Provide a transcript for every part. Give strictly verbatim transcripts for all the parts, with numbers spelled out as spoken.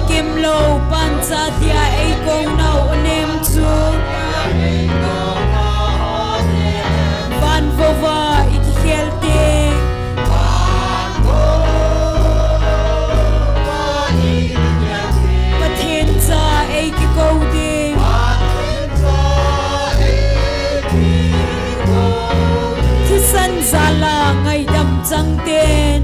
Kimlou pancha tia eikou nau onem chu van vova ikikhel ding, Pathen cha eikikou ding, thisan jal a ngaidam chang ten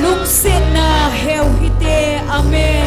lungsetna heu hite. Amen.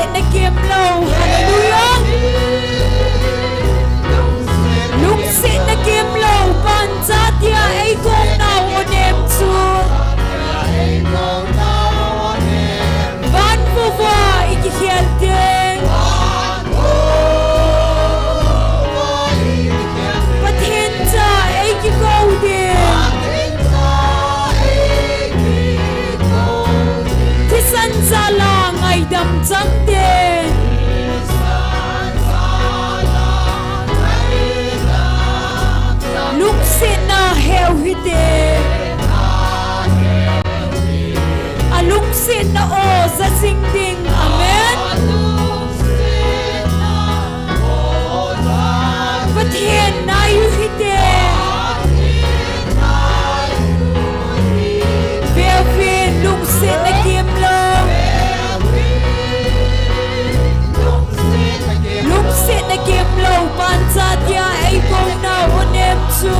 Lungsetna kemlou, hallelujah. Lungsetna kemlou, pancha tia eikou nau onem chu. Van vuva ikikhel teng. Pathen cha eikikou ding. Thisan jal a ngaidam chang teng. Lungsetna heu hite. A lungsetna o ja jing ding. Amen. Pathen nai u hite. Veuvin lungsetna kemlou. Lungsetna kemlou, pancha tia eikou nau onem chu.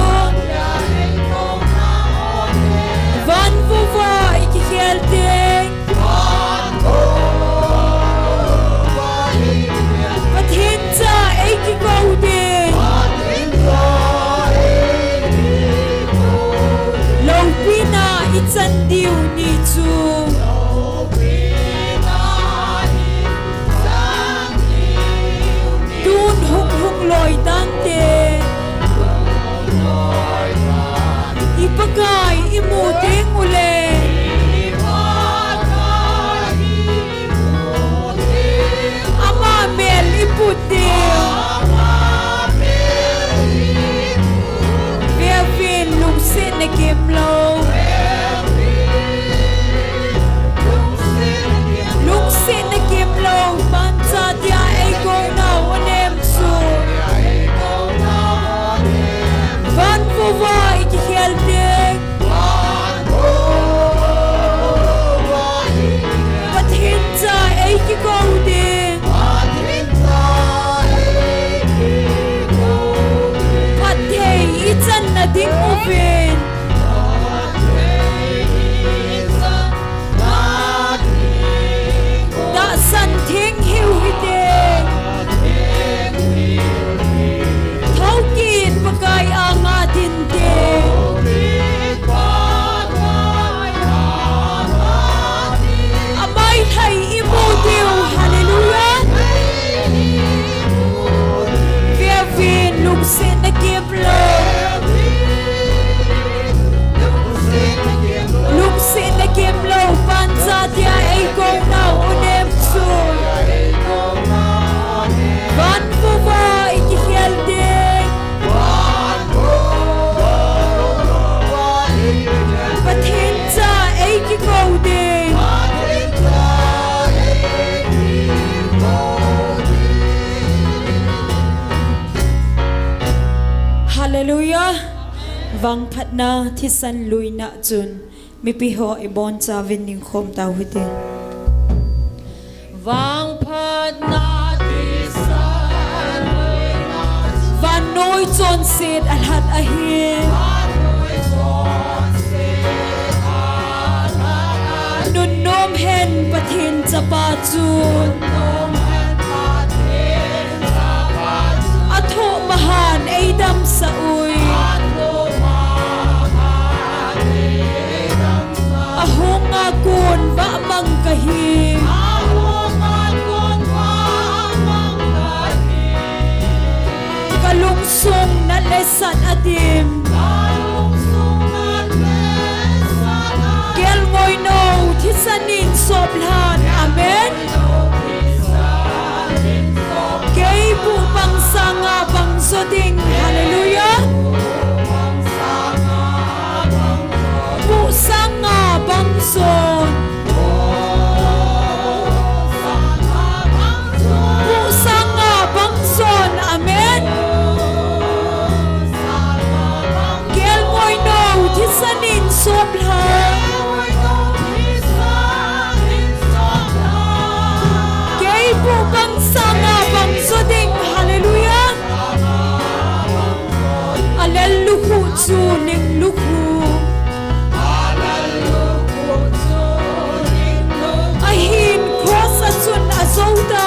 Van vuva ikikhel teng. Pathen cha eikikou ding. Loupina ichan diu ni chu. Tun hung hung loi tante. I Pakai imu ding ule. Ama mel iput ding. Veuvin lungsetna kemlou. Lungsetna kemlou, pancha tia eikou nau onem chu. Van vuva ikikhel teng. Pathen cha eikikou ding. Phatthei ichan na ding uvin. Tahsan theng hiu hite. Thoukit Pakai anga dinte. Amai thei imu diu. Hallelujah. Veuvin lungsetna kemlou. Lungsetna kemlou, pancha tia eikou nau onem chu. Van vuva ikikhel ding. Pathen cha eikikou ding. Hallelujah. Vangphatna thisan luina chun mipi ho ibonchauvin ningkhom tau hite. Vangphatna thisan luina chun. Vannoi chonset alhat ahi. Nunnom hen Pathen chapa chu. Athoh mahan eidamsah ui. Ahunga kon vahmang kahi. Kalungsung nat le sat adim. Kelngoi nou thisan in soplhan. Amen. Kei buh bang sanga bang jo ding. Hallelujah. Buh sanga bang jon. Buh sanga bang jon. Amen. Kelngoi nou thisan in soplhan. Kei buh bang sanga bang jo ding. Hallelujah. Alel lukhuh chu ling lukhuh. Ahin cross a chun ajo ta.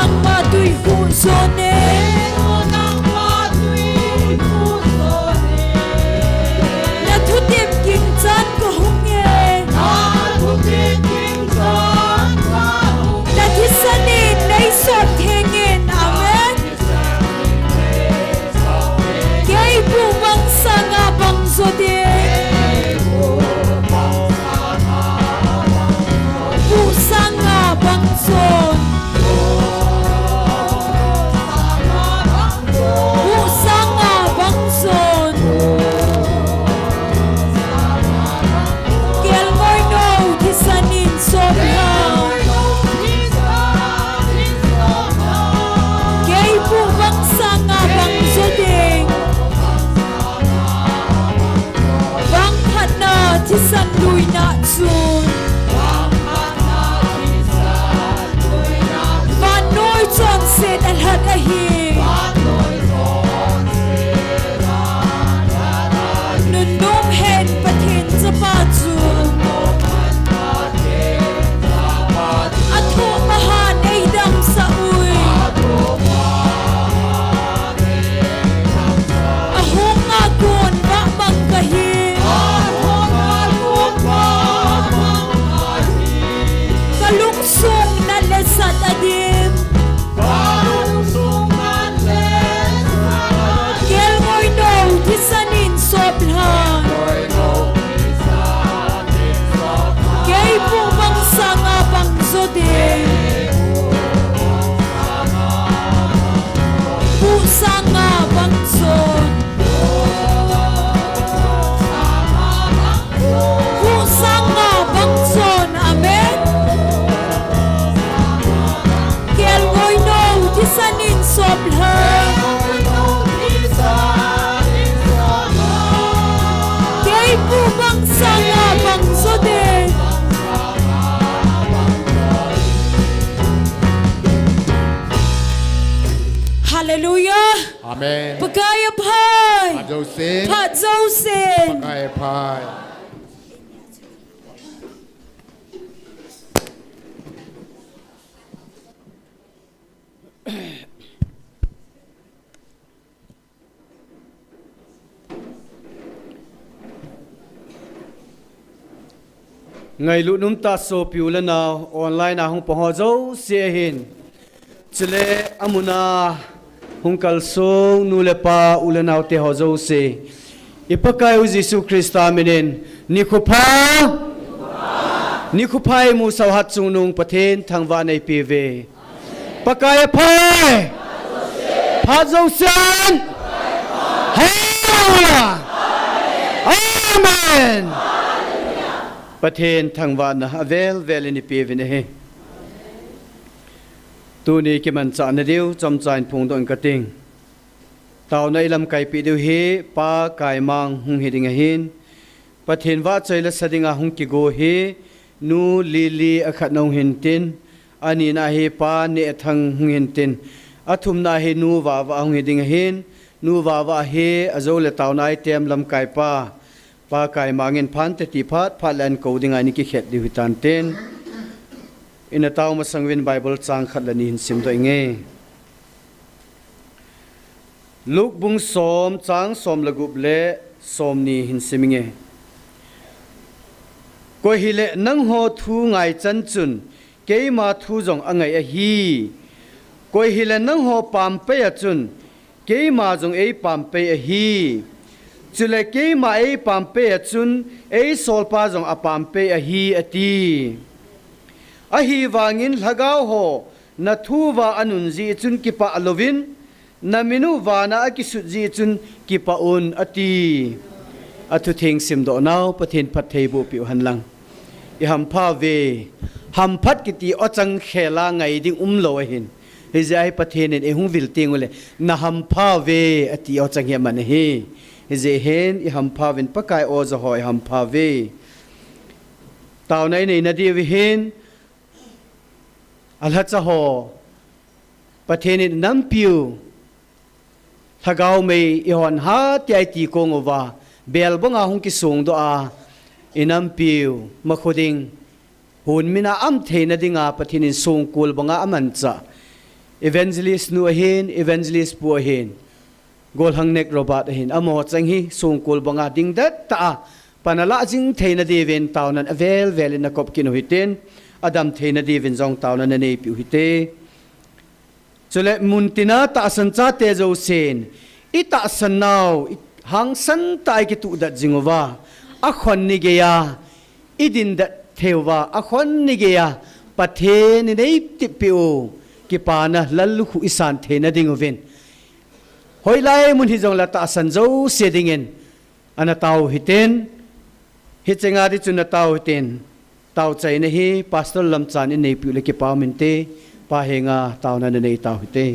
Nangma tui hu jone. Na thutep ging chan kahung e. Na thisan in nei sot theng in. Amen. Kei pu bang sanga bang jo ding. Pu sanga bang jon. Pu sanga bang jon. Kelngoi nou thisan in sot lha. Kei pu bang sanga bang jo ding. Vangphatna thisan luina chun. Vannoi chonset alhat ahi. Nunnom hen Pathen chapa chu. Athoh mahan eidamsah ui. Ahunga kon vah mang kahi. Kalungsung nat le sat adim. Kelngoi nou thisan in sop lha. Kei pu bang sanga bang jo ding. Pu sanga bang jon. Pu sanga bang jon. Amen. Kelngoi nou thisan in sop lha. Kei pu bang sanga bang jo ding. Hallelujah. Amen. Pakai aphai. Phat jousen. Phat jousen. Pakai aphai. Ngailut umtah sopi u le nao, online a hung pang ho jouse ahin. Chule amun a hung kalsong nu le pa u le nao te ho jouse. I Pakai u Jesu Christa minin, nikho pha, nikho pha eimusah u Hatchungnung Pathen thangvahna eipeuve. Pakai aphai. Phat jousen. Hallelujah. Amen. Pathen thangvahna avel vel in eipeuvin ahi. Tuni kimanchahna diu chomcha in phongdoh inge kating. Taona ilamkaipi diu hi Pa Kaimang hung hiding ahin. Pathen vahchoi lasa dinga hung kigo hi Nu Lily akhatna hung hintin, anina hi Pa Nehthang hung hintin, athumna hi Nu Vava hung hiding ahin. Nu Vava hi ajou le taona item lamkaipa Pa Kaimang in phante ti phat phat le ahin kou dinga eini kikhet diu hitantin. Ina tao masang uvin Bible chang khat le ni hin simdoh inge. Luke bung som chang som le gup le som ni hin sim inge. Koi hile nangho thu ngaichan chun keima thu jong angai ahi. Koi hile nangho pampei a chun keima jong eipampei ahi. Chule keima eipampei a chun eisolpa jong apampei ahi, ati. Ahivangin lhagao ho nathu uva anun jeh chun kipah louvin, namin u vana akisut jeh chun kipah un, ati. Athutheng simdoh nau Pathen phattheiboh peh u henlang. Ihampha uve. Hamphat kiti ochang khela ngai ding umlou ahin. Hijeh a hi Pathen in eihung vil teng ule, nahampha uve ati ochang hi aman ahi. Hijeh hin ihampha uvin Pakai oja ho ihampha uve. Taona inei nadiu hin, alhacha ho, Pathen in inampiu lhagao mei ihon hatia iti kong uva, bel banga hung kisongdoh a, inampiu makho ding, hun mina am theina dinga Pathen in songkul banga amanchah Evangelist nu ahin, evangelist pu ahin, Golhang Nek Robert ahin, amaho cheng hi songkul banga dingdet tah a pan alah jing theina diuvin taonan avel vel in nakop kit u hitin, adam theina diuvin jong taona naneipiu hite. Chule muntina tahsan chate jousen, itahsan nau, i hangsan tah a ikituhdet jing uva, akhon ni geiya idindet thei uva, akhon ni geiya Pathen in eitippeh u kipana lallukhuh isan theina dinguvin, hoilai mun hijongle tahsan jouse dingin ana tao hitin, hichenga di chun natao hitin, taochaina hi Pastor Lamchan in neipiu le kipa um inte, pa henga taona nanei tao hite.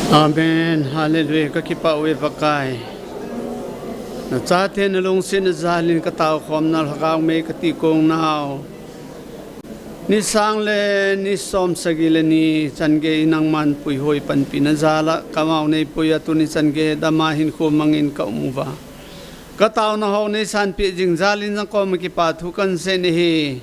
Amen. Hallelujah. Ka kipah uve Pakai. Na chate na lungsetna jalin ka taokhomna lhagao mei ka tikong nau. Ni sang le ni som sagi le ni chan gei nangman puihoi panpina jal a ka mao nei pui a tuni chan gei dam a hinkho mangin ka um uva. Ka taona ho nei sanpeh jing jalin na koma kipa thu kan sei ahi.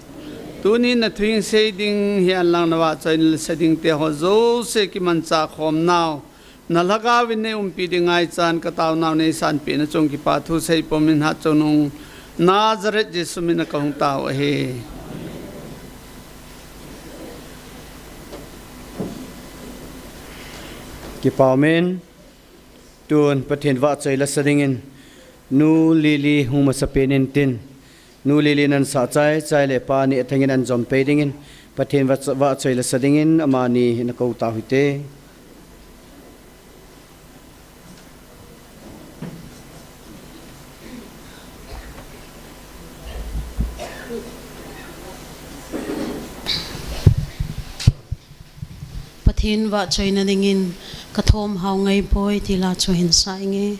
Tuni na thu hing sei ding hi an lang na vahchoina la sa ding te ho jouse kimanchah khom nau. Na lhagao in nei umpi ding ngai chan ka taonau nei sanpeh na chung kipa thu sei pum in Hatchungnung Nazareth Jesu min a ka hung tao ahi. Kipa um in, tun Pathen vahchoi la sa dingin, Nu Lily hung masa pen in tin. Nu Lily nan sa chai, chai le pa ni a thangin an jom pei dingin, Pathen vah, vahchoi la sa dingin, amani na ko tao hite. Pathen vahchoina dingin ka thom hao ngai poi ti la chu hin sa inge.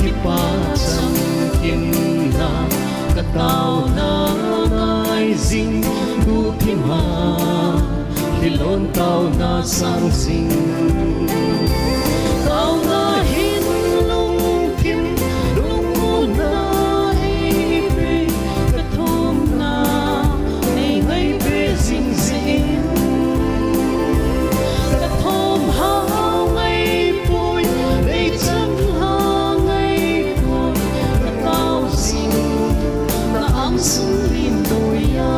Kipah chang kit na ka taona ngai jing, tu thim a thilon taona sang jing. Taona hin lungthim lungmonna ei pe, ka thomna nei ngai pe jing jing. Ka thom hao ngai poi, nei chan hao ngai poi, ka tao jing na ang sung lim doi a.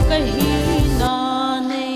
Ka hina nei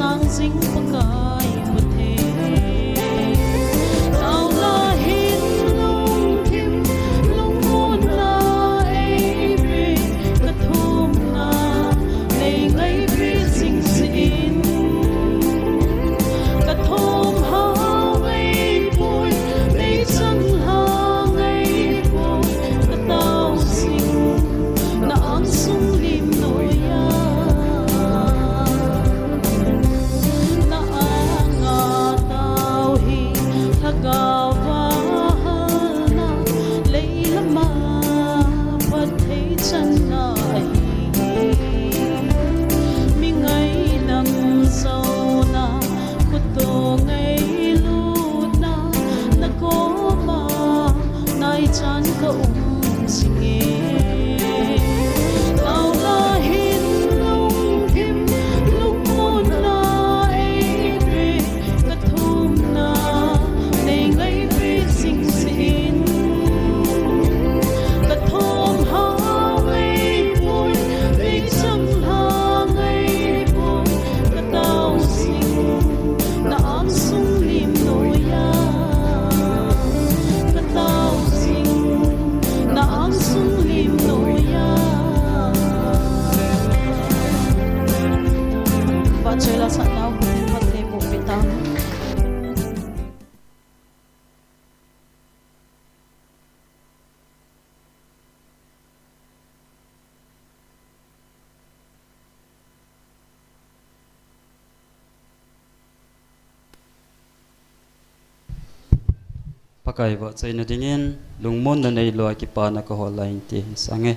Sang jing Pakai Pathen. Taona hin lungthim, lungmonna eipe, ka thumna nei ngaipi jing jin. Ka thum hao ngei poi, nei chang ha ngei poi, ka tao jing na angsung lim noiya. Na anga tao hi lhagao vahalna, leilama phatthei channa ahi. Mi ngailam jouna, khuto ngailutna, na koma nai chan ka um jinge. Taona hin lungthim, lungmonna eipe, ka thumna nei ngaipi jing jin. Ka thum hao ngei poi, nei chang ha ngei poi, ka tao jing na angsung lim noiya. Ka tao jing na angsung lim noiya. Vahchoi la sah nau, phatthei boh peh tang. Pakai vahchoina dingin, lungmonna neilou a kipana kahol lai inte, sange.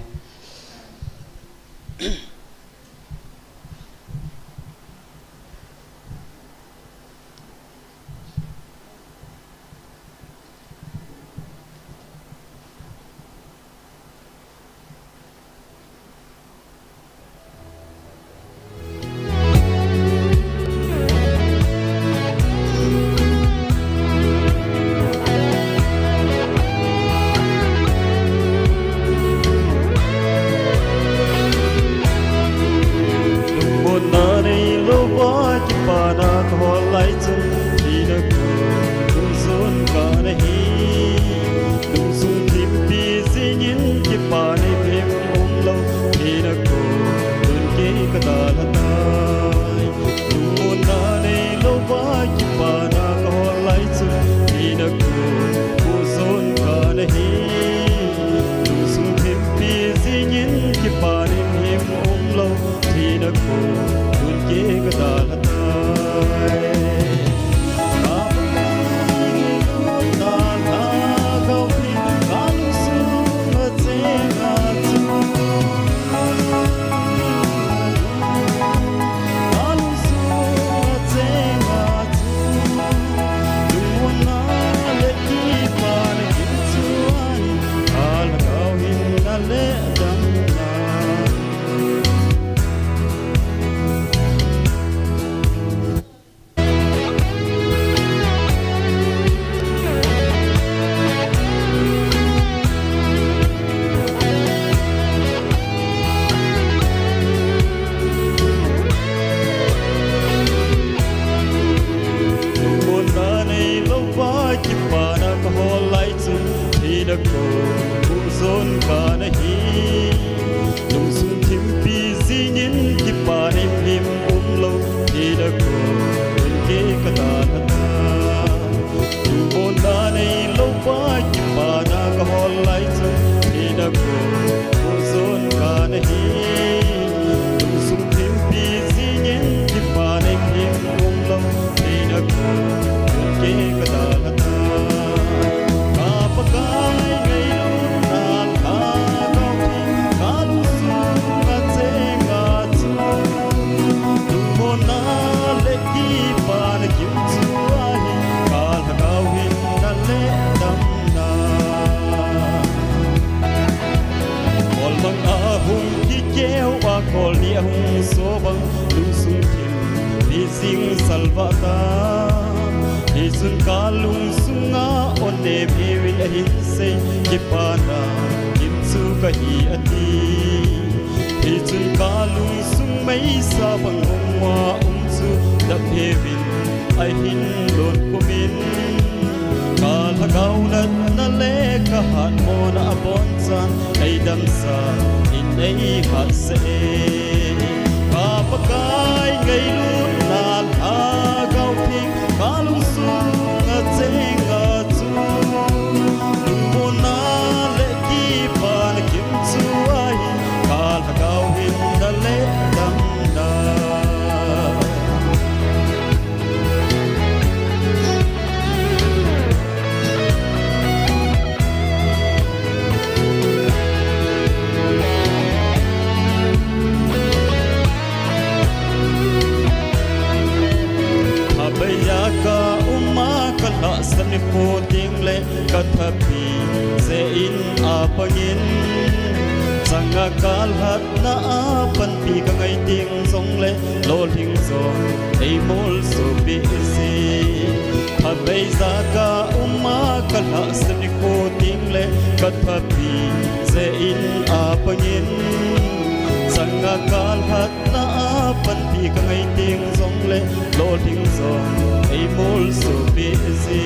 Lungmonna neilouva kipana kahol lai chun, thina gon jon kana hi. Lungsung thimpi jingin kipana himhim umlou, thina gon jon kei kadalha tai. Lungmonna neilouva kipana kahol lai chun, thina gon jon kana hi. Lungsung thimpi jingin kipana himhim umlou, thina gon jon kei kadalha tai. Lungmonna neilouva kipana kahol lai chun, thina gon jon kana hi. Lungsung thimpi jingin kipana himhim umlou, thina gon jon kei kadalha tai. Lungmonna neilouva kipana kahol lai chun, thina gon jon kana hi. Lungsung thimpi jingin kipana himhim umlou, thina gon jon kei kadalha tai. Ka Pakai ngailutna lhagao hi kalungsunga chenga chu, lungmonna le kipana kim chu ahi, ka lhagao hin na le damna. Kholmang a hung kikeo a, khol ni a hung so bang, lungsung thimpi jing salvah ta. Hichun ka lungsunga onem heuin ahin sei, kipana kim chu kahi ati. Hichun ka lungsung meisa bang hung a um chu, Dap hiuvin, ahin lungkumin, ka lhagao natna le ka hatmona abonchan, eidamsah in eihahsah e. Ka Pakai ngailutna Lhagao Theng, ka lungsunga chenga chu, lungmonna le kipana kimchu ahi, ka lhagao hin na le damna. Phabeiya ka uma ka lhahsam nikho teng le ka thapi jeh in apangin, changa kalhatna a panpi ka ngai teng jongle, lolhing jong eimolso peh ji. Phabeiya ka uma ka lhahsam nikho teng le ka thapi jeh in apangin, changa kalhatna a panpi ka ngai teng jongle, lolhing jong eimolso peh ji.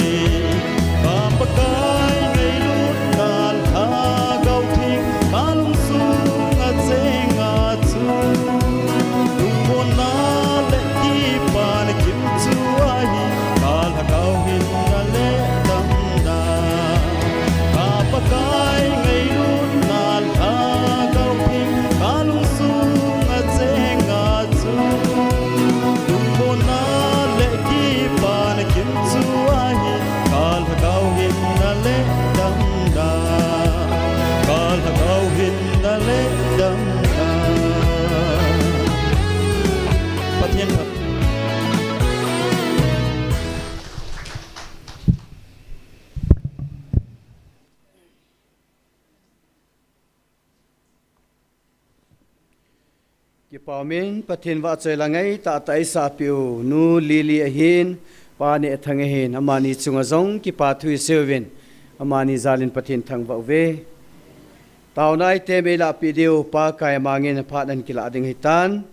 Ka Pakai ngailutna Lhagao Theng, ka lungsunga chenga chu, lungmonna le kipana kimchu ahi, ka lhagao hin na le damna. Ka Pakai ngailutna Lhagao Theng, ka lungsunga chenga chu, lungmonna le kipana kimchu ahi, ka lhagao hin na le damna. Ka lhagao hin na le damna. Pathen phat. Kipa umin, Pathen vahchoi la ngaitah tah eisah peh u, Nu Lily ahin, Pa Nehthang ahin, amani chunga jong kipa thu isei uvin, amani jal in Pathen thangvah uve. Taona item eilah peh diu, Pakai amangin aphat ahin kilah ding ahitan.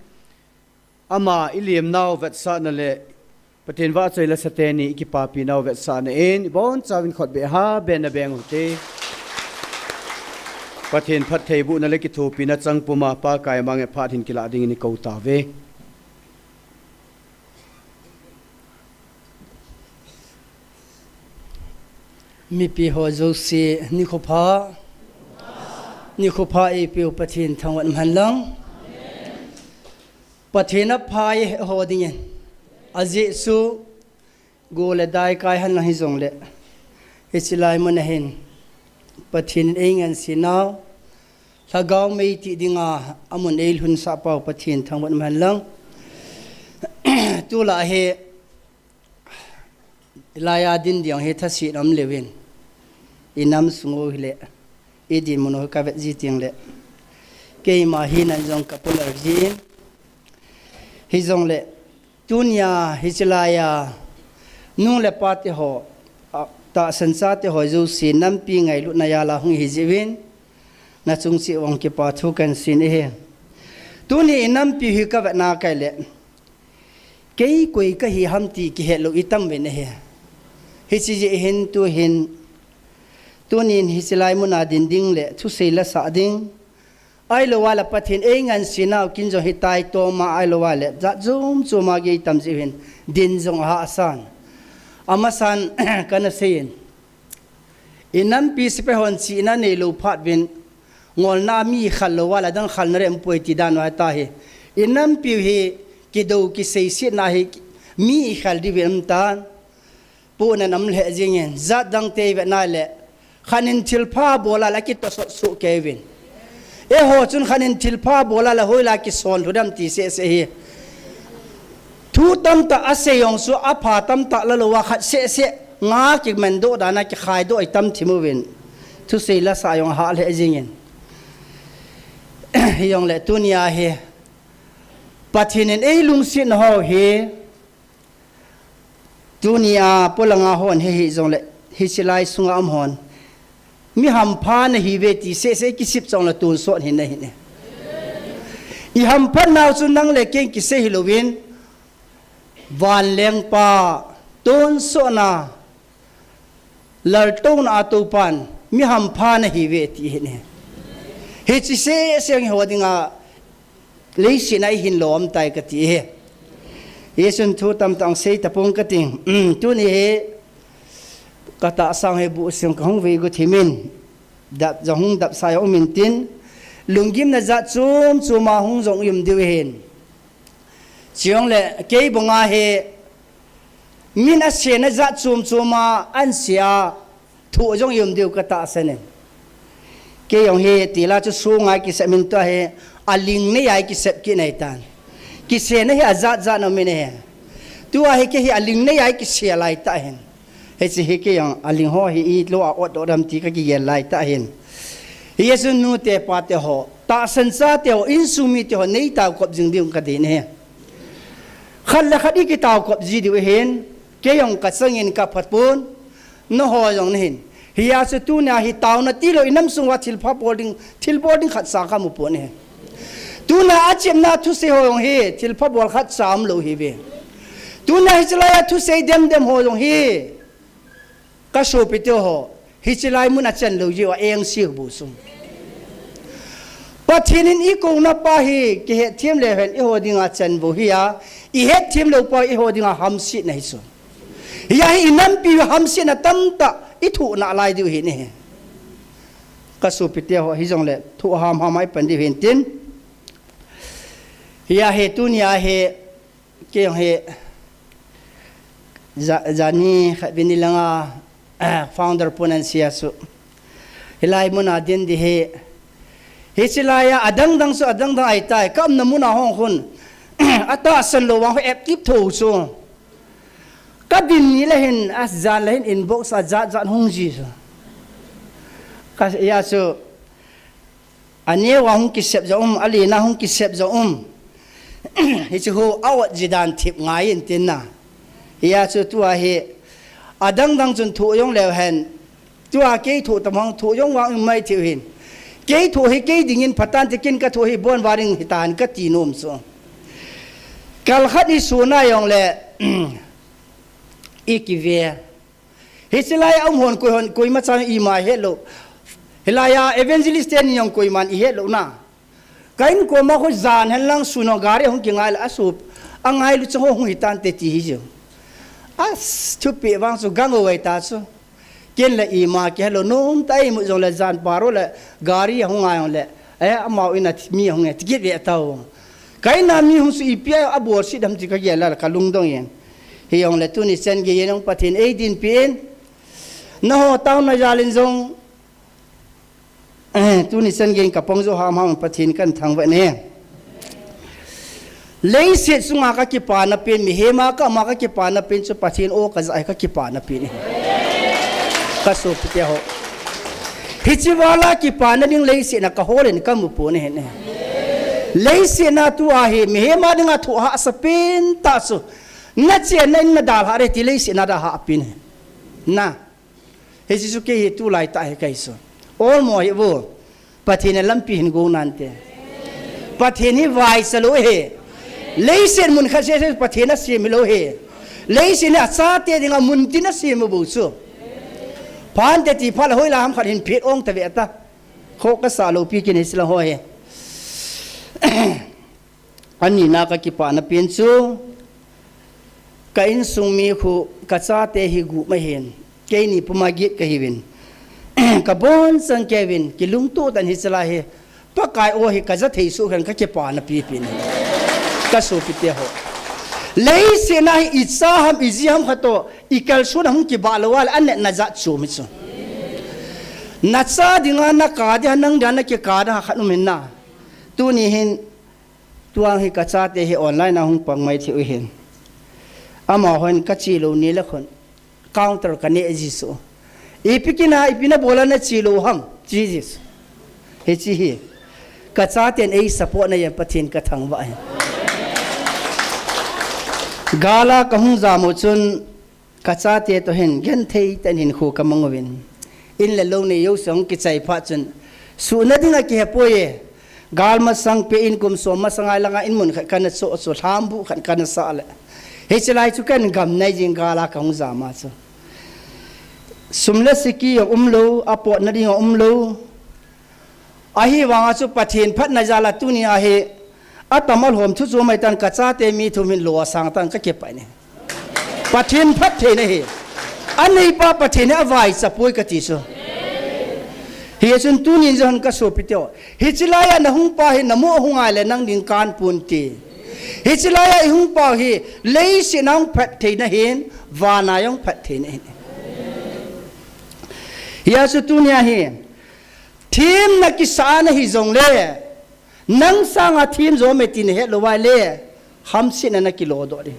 Ama ilimnau vetsahna le Pathen vahchoi la sa teni ikipapinau vetsahna in, ibonchauvin khut beh ha, beh na beng u hite. Pathen phattheibohna le kithopina chang puma Pakai amangin aphat ahin kilah dingin ikou tauve. Mipi ho jouse, nikho pha. Nikho pha eipeu Pathen thangvah in um hen lang. Pathen apha e eiho dingin. Ajeh chu, go le dai kai hen lang hijongle, hiche lai mun a hin Pathen in eingansei nau, lhagao mei tih dinga amun eilhunsah pau Pathen thangvah in um hen lang. Tulai hi, Hilai a din ding hi thasetna um lheh in, inam sung u hile, idinmun u hi kavet ji teng le, keima hinna jong ka pular jin. Hijongle, tunia hiche laiya, nu le pa te ho, a, tahsan chate ho jouse, nampi ngailutna jal a hung ihi jeh uvin, nachung cheh uva kipa thu kahin sei in ahi. Tuni inampi hi kavet na kei le, kei koi kahi ham ti kihet lou itam uvin ahi. Hiche jeh hin tuhin, tunin hiche lai mun a din ding le thusei la sah ding, ahilou le Pathen eingansei nau kin jong hitia itoma, ahilou le jat chom chom a gei tam jeh uvin din jong ahahsan. Amasan kana sei in, inampi sepai hon chihna neilou phat uvin, ngolna a mi ikhal lou le adang khalna le um poi ti dan u ahi tahi. Inampi u hi kidou kiseisetna hi mi ikhal diu vin um tan. Pohnat um lheh jeng in, jat dang te ivet na le, khat in thilpha bol a le akitosot soh kei uvin. Eiho chun khat in thilpha bol a le hoilai a kison lhu dem ti seh seh hi. Thu tamtah asei jong chu apha tamtah la lou a khat seh seh nga kimandoh dan a kikhaidoh itam thim uvin. Thusei la sah jong ahah lheh jeng in. Hijongle tunia hi Pathen in eilungset nau hi, tunia polanga hon hi hijongle, hiche lai sunga um hon, mi hampha nahiuve ti seh seh kisip chong le tonsot hin nahi ne. Ihamphat nau chu nang le kei kisei hilouvin, Vanlengpa tonsotna, laltouna a toupan mi hampha nahiuve ti ahi. Hiche seh seh hi ho dinga leiset a ihin lom tai kati ahi. Hichun thu tamtah sei tapong kati. Tuni hi katahsa hi buhsing kahung vei got himin, dap jong hung dapsa jong umin tin, lunggimna jat chom chom a hung jong um diu ahin. Chujongle kei banga hi min asena jat chom chom a anse a thoh jong um diu katahsan in. Kei jong hi tila chu sunga kisep min tua hi aling nei a kisep kit nei tan. Kisena hi ajat jat na min ahi. Tua hi kei hi aling nei a kisep lai tah hin. Hiche hi kei jong aling ho hi ilou a ot ot dam ti kakigel lai tah hin. Hichun nute pate ho, tahsan chate ho, insung mite ho, nei taokop jing diu kadei ahi. Khat le khat ikitaokop ji diu ahin, kei jong kachangin kaphat pon, nangho jong nahin. Hijeh chun tunia hi taona tilou inam sunga thilpha bol ding, thil bol ding khatcha kamu pon ahi. Tunia achepna thusei ho jong hi, thilpha bol khatcha umlou ahiuve. Tunia hiche laiya thusei dem dem ho jong hi, kasopite ho, hiche lai mun a chan lou jeh a engse bou chu. Pathen in ikouna pa hi kihetthem leu hen eiho dinga chan bou ahi a, ihetthem lou pa eiho dinga hamsetna ahi chu. Hijeh hin inampi hamsetna tamtah ithoh nalai diu ahi. Kasopite ho, hijongle thoh hamham a ipan diu ahin tin. Hijeh hin tunia hi, kei jong hi, ja-, jani khat vin ni langa, ah, founder pon ahin sei a chu. Hilai muna din ding hi. Hiche laiya adang dang chu adang dang ahitai. Kaumna muna hung khun. Atahsan lou vang khu active thou chu. Kadin ni le hin, ajan le hin inbox a jat jat hung ji chu. Ka, hijeh chu. Aneo a hung kisep jong um, alen a hung kisep jong um. Hiche ho a-ot ji dan thip ngai in tin na. Hijeh chun tua hi adang dang chun thoh jong leu hen. Tua kei thoh tam hung thoh jong vang um mai thei u hin. Kei thoh hi kei dingin phatah in ti kin kathoh hi bon varing hitan kati nom chu. Kal khat ni suna jongle ikive. Hiche laiya um hon koi hon koima chan ima helou. Hilaiya evangelist teni jong koiman ihelou na. Ka in koma khu jan hen lang sun ho gari hung kingai le asup. Angailu chang ho hung hitante ti hi jong. As, thupeh vang chu gang o ai ta chu. Ken le ima kihelou nom ta imu jongle jan paro le gari hung ngai jongle. Eh, amau in a mi hung e ticket ve tau. Ka in a mi hung chu ipi a abolse dem ti kagel a kalungdong in. Hijongle tuni chan geiyin jong Pathen eidinpi in. Nangho taona jal in jong, eh, tuni chan geiyin kapang jo hamham Pathen kahin thangvah e. Leiset chunga kakipana pen, mihem a kaum a kakipana pen chu Pathen o kajah hi kakipana pen ahi. Kasopite ho. Hiche vala kipana ding leiset na kahol in kamu pon ahi. Leiset na tua hi mihem a dinga thoh hahsa pen tah chu. Nachenna in nadalhah ding ti leiset na dalhah pen ahi. Na. Hiche chu kei hi tulai tah hi kahi chu. Olmo hi vo. Pathen in lampi hin go nante. Pathen hi vaicha lou ahi. Leiset mun khat seh seh Pathen asem hilou ahi. Leiset hi achate dinga muntin asem bou chu. Phante ti phat le hoilai ham khat hin phet ong tave ta. Kho kasah lou pi kin hi sila ho hi. Anina kakipana pen chu, ka insung mi khu, kachate hi gup ahin, keini puma get kahiuvin. Kabonchauva kei uvin, kilungtoh tah in hiche lai hi, Pakai o hi kaja thei soh khen kakipana pipen. Kasopite ho. Leiset na hi icha ham, iji ham khat toh, ikalson a hung kibah lou a le, anatna jat chom hi chu. Nacha dinga nakah ding, nang dinga nakikah ding khat um in na. Tuni hin, Tua hi kachate hi online a hung pang mai thei u hin. Amahon kache lou ni le khun. Counter kaneh ji chu. Ipi kin a, ipi nabol a nache lou ham. Chi ji chu. Hiche hi. Kachaten ei support na jeh in Pathen kathangvah e. Gal a kahung jam u chun, Kachate toh hin, genthei tah in hinkho kamang uvin. In le lou nei jouse hung kichai phat chun, suhna ding akihepoi e. Gal masang peh in kum som masang a langa in mun khat kana choh choh, lhambuh khat kana sah le. Hiche lai chu ken gam nei jing gal a kahung jam a chu. Sum le siki a um lou, apot na ding a um lou. Ahivang a chu Pathen phatna jal a tuni a hi atam alhom thu chu mai tan, kachate mi thum hin lo asang tan kakipah e. Pathen phattheina hi aneipa Pathen hi avaicha poi kati chu. Hichun tunin jong kasopi teho, hiche lai a nahung pa hi namo hung a le nang ding kan pon te. Hiche lai a ihung pau hi leiset a hung phattheina hin, van a hung phattheina hin. Hiche tunia hi themna kisa nahi jongle, nang sanga them jo me ti nahet lou vai le, hamsetna nakilo doh ding.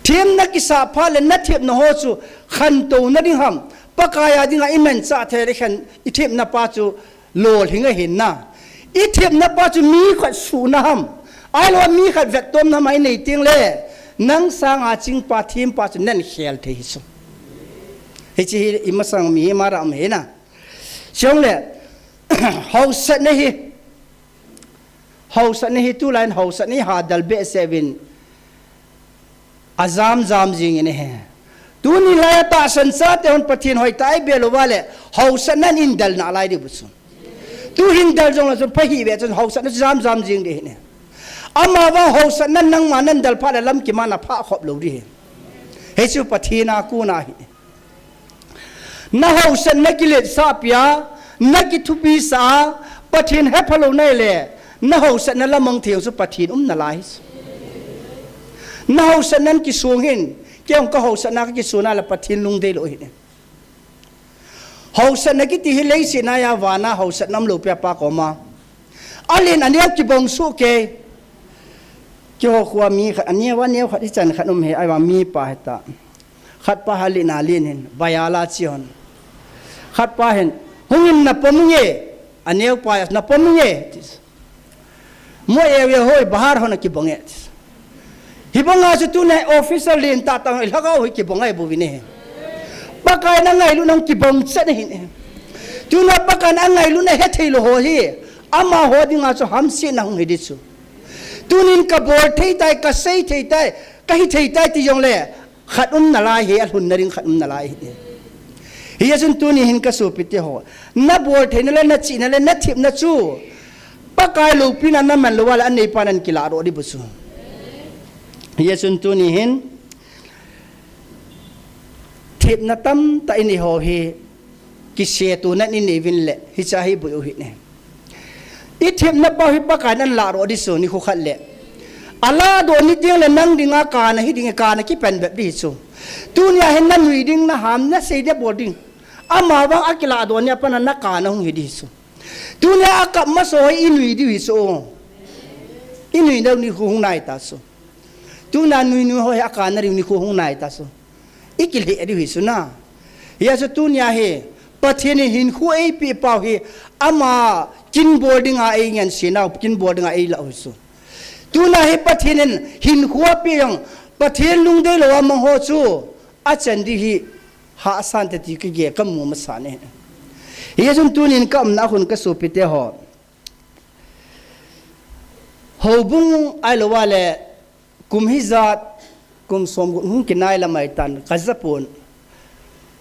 Themna kisa phat le nathemna ho chu khantouna ding ham, Pakai a dinga imanchah thei le khen ithemna pa chu lolhing ahin na. Ithemna pa chu mi khat suhna ham, ahilou mi khat vettomna ham a inei teng le, nang sanga chingpa thempa chu nakhel thei hi chu. Hiche hi imasang mi hi mara um hi na. Chule, hausatna hi, hausatna hi tulai in hausatna hi hadal behseh uvin ajam jam jing in ahi. Tuni lai a tahsan chate hon Pathen hoitah a ibe lou va le, hausatna in dal nalai ding bou chu. Tuhin dal jong le chun pha hih ve chun hausatna jam jam jing ding ahi ne. Amavang hausatna nangma nadal phat le lam kiman a phah khop lou ding ahi. Hichu Pathen a kon ahi. Nahausatna kiletsah pi a, nakithupi sah a, Pathen hepha lou nai le, nahausatna lamang thei chu Pathen um nalai. Nahausatna in kisong hin, kei jong kahausatna kakisong a le Pathen lungdei lou ahi ne. Hausatna kiti hi leiset a ya van a hausatna um lou pi a pa koma. Alen aneo kibang soh kei. Keiho khoa mi khat aneo, aneo khat hichan khat um hi, ahivang mipa hita. Khat pa hi alen alen hin, vai a la chi hon. Khat pa hin, hung in napom nge, aneo pa hi napom nge. Mo area hoi, bahar hon akibang e. Hibang a chu tuna officer len tah tah hi lhagao hi kibang ahi bou vin ahi. Pakai in angailutna hung kibang chet ahi ne. Tuna Pakai in angailutna hethei lou ho hi, amaho dinga chu hamsetna hung hi ding chu. Tunin kabol thei tai, kasei thei tai, kahi thei tai ti jong le, khat um nalai hi, alhunna ding khat um nalai hi. Hichun tuni hin kasopi teho, nabol theina le, nachihna le, nathemna chu Pakai loupina naman lou va le, aneipa nakilah doh ding bou chu. Hichun tuni hin themna tamtah inei ho hi, kisetona inei uvin le, hiche hi boi u hih ne. Ithemna pa hi Pakai in alah doh ding chu nikho khat le. Alah doh ni teng le nang dinga kana hi ding, kana kipan bep ding hi chu. Tunia hin nanui ding, naham, nasei ding, bol ding. Amavang akilah doh ni a pat a nakana hung hi ding hi chu. Tunia akap masa ho hi inui diu hi chu. Inui diu nikho hung nai ta chu. Tuna nui nui ho hi akana diu nikho hung nai ta chu. Ikilheh diu hi chu na. Hiche tunia hi, Pathen in hinkho eipeh pau hi, ama kin bol dinga eingansei nau, kin bol dinga eilah u hi chu. Tuna hi Pathen in hinkho apeh jong, Pathen lungdei lou a mang ho chu, achan ding hi, hahsa inte ti kagel kamu masa ne. Hichun tunin kaumna a khun kasopi teho. Houbung ahilou va le, kum hijat, kum somgup hung kinai lamai tan, kajapon.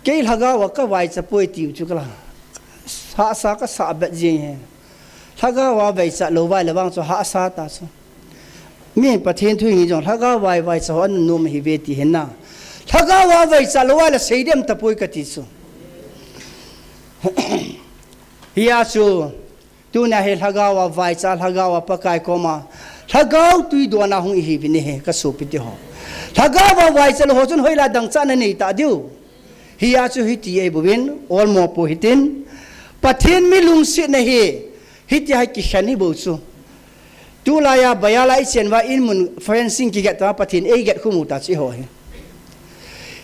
Kei lhagao a kavaicha poi tiu chu kala. Hahsa kasah bet jing hi. Lhagao a vaicha lou vai le vang chu hahsa ta chu. Mi Pathen thu ngi jong lhagao vai vaicha ho anom hi ve ti hin na. Lhagao a vaicha lou vai le sei dem tapoi kati chu. Hiche chu Tunia hi lhagao a vaicha, lhagao a Pakai koma, lhagao tui dona hung ihi uvin ahi, kasopi teho. Lhagao a vaicha lou ho chun hoilai dangchah nanei ta diu. Hiche chu hiti ahi bouvin, olmo pou hitin. Pathen mi lungsetna hi, hiti a hi kikhen hi bou chu. Tulai a, baiya lai chen uva in mun fencing kiget ta, Pathen eiget khu mu ta chu eiho hi.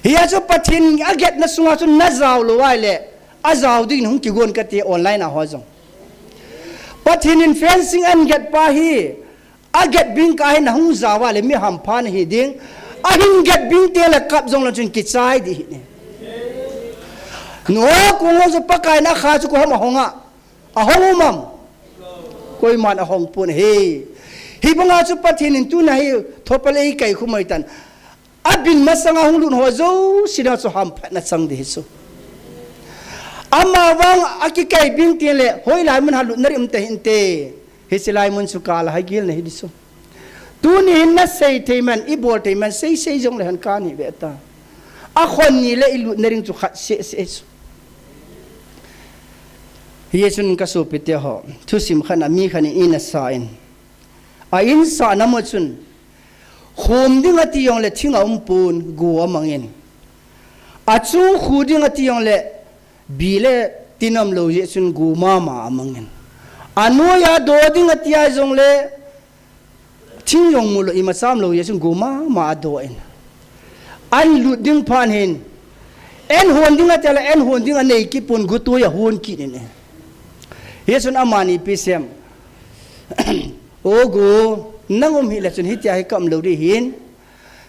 Hiche chu Pathen agetna sunga chu najao lou vai le, ajao ding hung kigon kati online a ho jong. Pathen in fencing ahin get pa hi, aget bing kah a hin ahung jao a le mi hampha nahi ding, ahin get bing teng le kap jong le chun kichai ding ahi ne. Noah kong jong chu Pakai in akha chu koi ham ahong a, ahong um am? Koiman ahong pon ahi. Hibanga chu Pathen in tuna hi thopal eikaikhum ahitan. Abin masanga hung lut ho jouse dinga chu hamphatna chang ding ahi chu. Amavang akikaibing tengle hoilai mun ha lutna ding um tahinte. Hiche lai mun chu kal a hagilna hi ding chu. Tuni hin nasei thei man, ibol thei man, seisei jongle hen kahin ve ta. Akhon nile ilutna ding chu khat seh seh chu. Hijeh chun kasopite ho, thusim khat a mi khat in eina sa in, a insahna mun chun, khom ding ati jongle thing aumpon, go amangin. Achung khu ding ati jongle bi le tin umlou jeh chun go mama amangin. Anoiya do ding ati jongle thing jong mulou, imacha umlou jeh chun go mama adoh in. Alut ding phat hin, an hon ding ati jongle an hon ding anei kit pon, gotoi ahon kit in. Hijeh chun amani ipi asei em? O go, nang um hile chun hitia hi kaum lou ding ahin.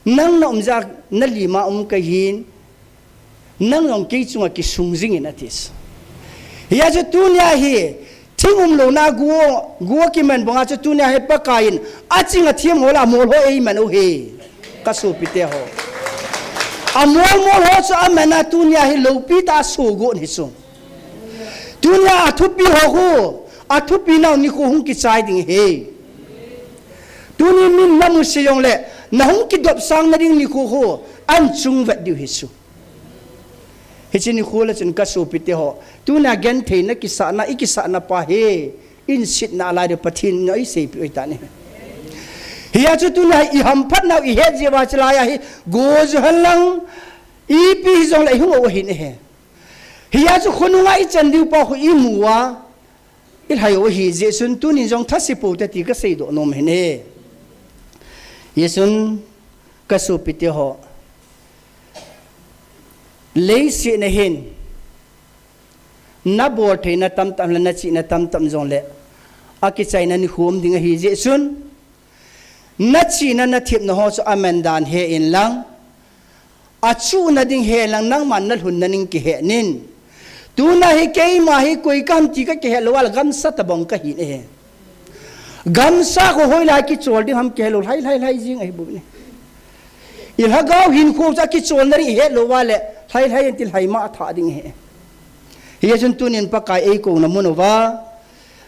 Nang naum jeh a nalim a um kahin. Nang jong kei chunga kisung jingin ati. Hijeh chun tunia hi thing umlouna go, go akiman banga chu tunia hi Pakai in aching athem ho lah a amol ho eiman u ahi. Kasopite ho, amol mol ho chu aman a tunia hi loupi tah a asogon ahi chu. Tunia athupi ho khu, athupi nau nikho hung kichai ding ahi. Tuni min namu se jongle, nahung kidopsang nading nikho khu ahin chung vet diu ahi chu. Hiche nikho le chun kasopite ho, tuna gentheina kisahna, ikisahna pa hi, insahna lai ding Pathen in eiseipeh u ahitan ahi. Hijeh chun tuna ihamphat nau ihet jeh uva chulai a hi, go jo henlang, ipi hijongle ihung u ahin ahi. Hijeh chun khonunga ichan diu pa khu imu uva, ilhai u ahi jeh chun tunin jong thase pou hite ti kaseidoh nom ahin ahi. Hijeh chun kasopite ho, leiset a hin nabol theina tamtah le nachihna tamtah jongle, akichaina nikho um ding ahi jeh chun, nachihna nathepna ho chu aman dan he inlang, achuhna ding he inlang, nangman nalhunna ding kihe in. Tuna hi keima hi koi kaham ti kakihet lou a le gamsa tobang kahin ahi. Gamsa khu hoilai kichol ding ham kihe lou, lhai lhai lhai jing ahi bou ahi. Ilhagao hinkho chu akicholna ding ihet lou a le, lhai lhai in ti lhai ma athah ding ahi. Hijeh chun tunin Pakai eikouna mun uva,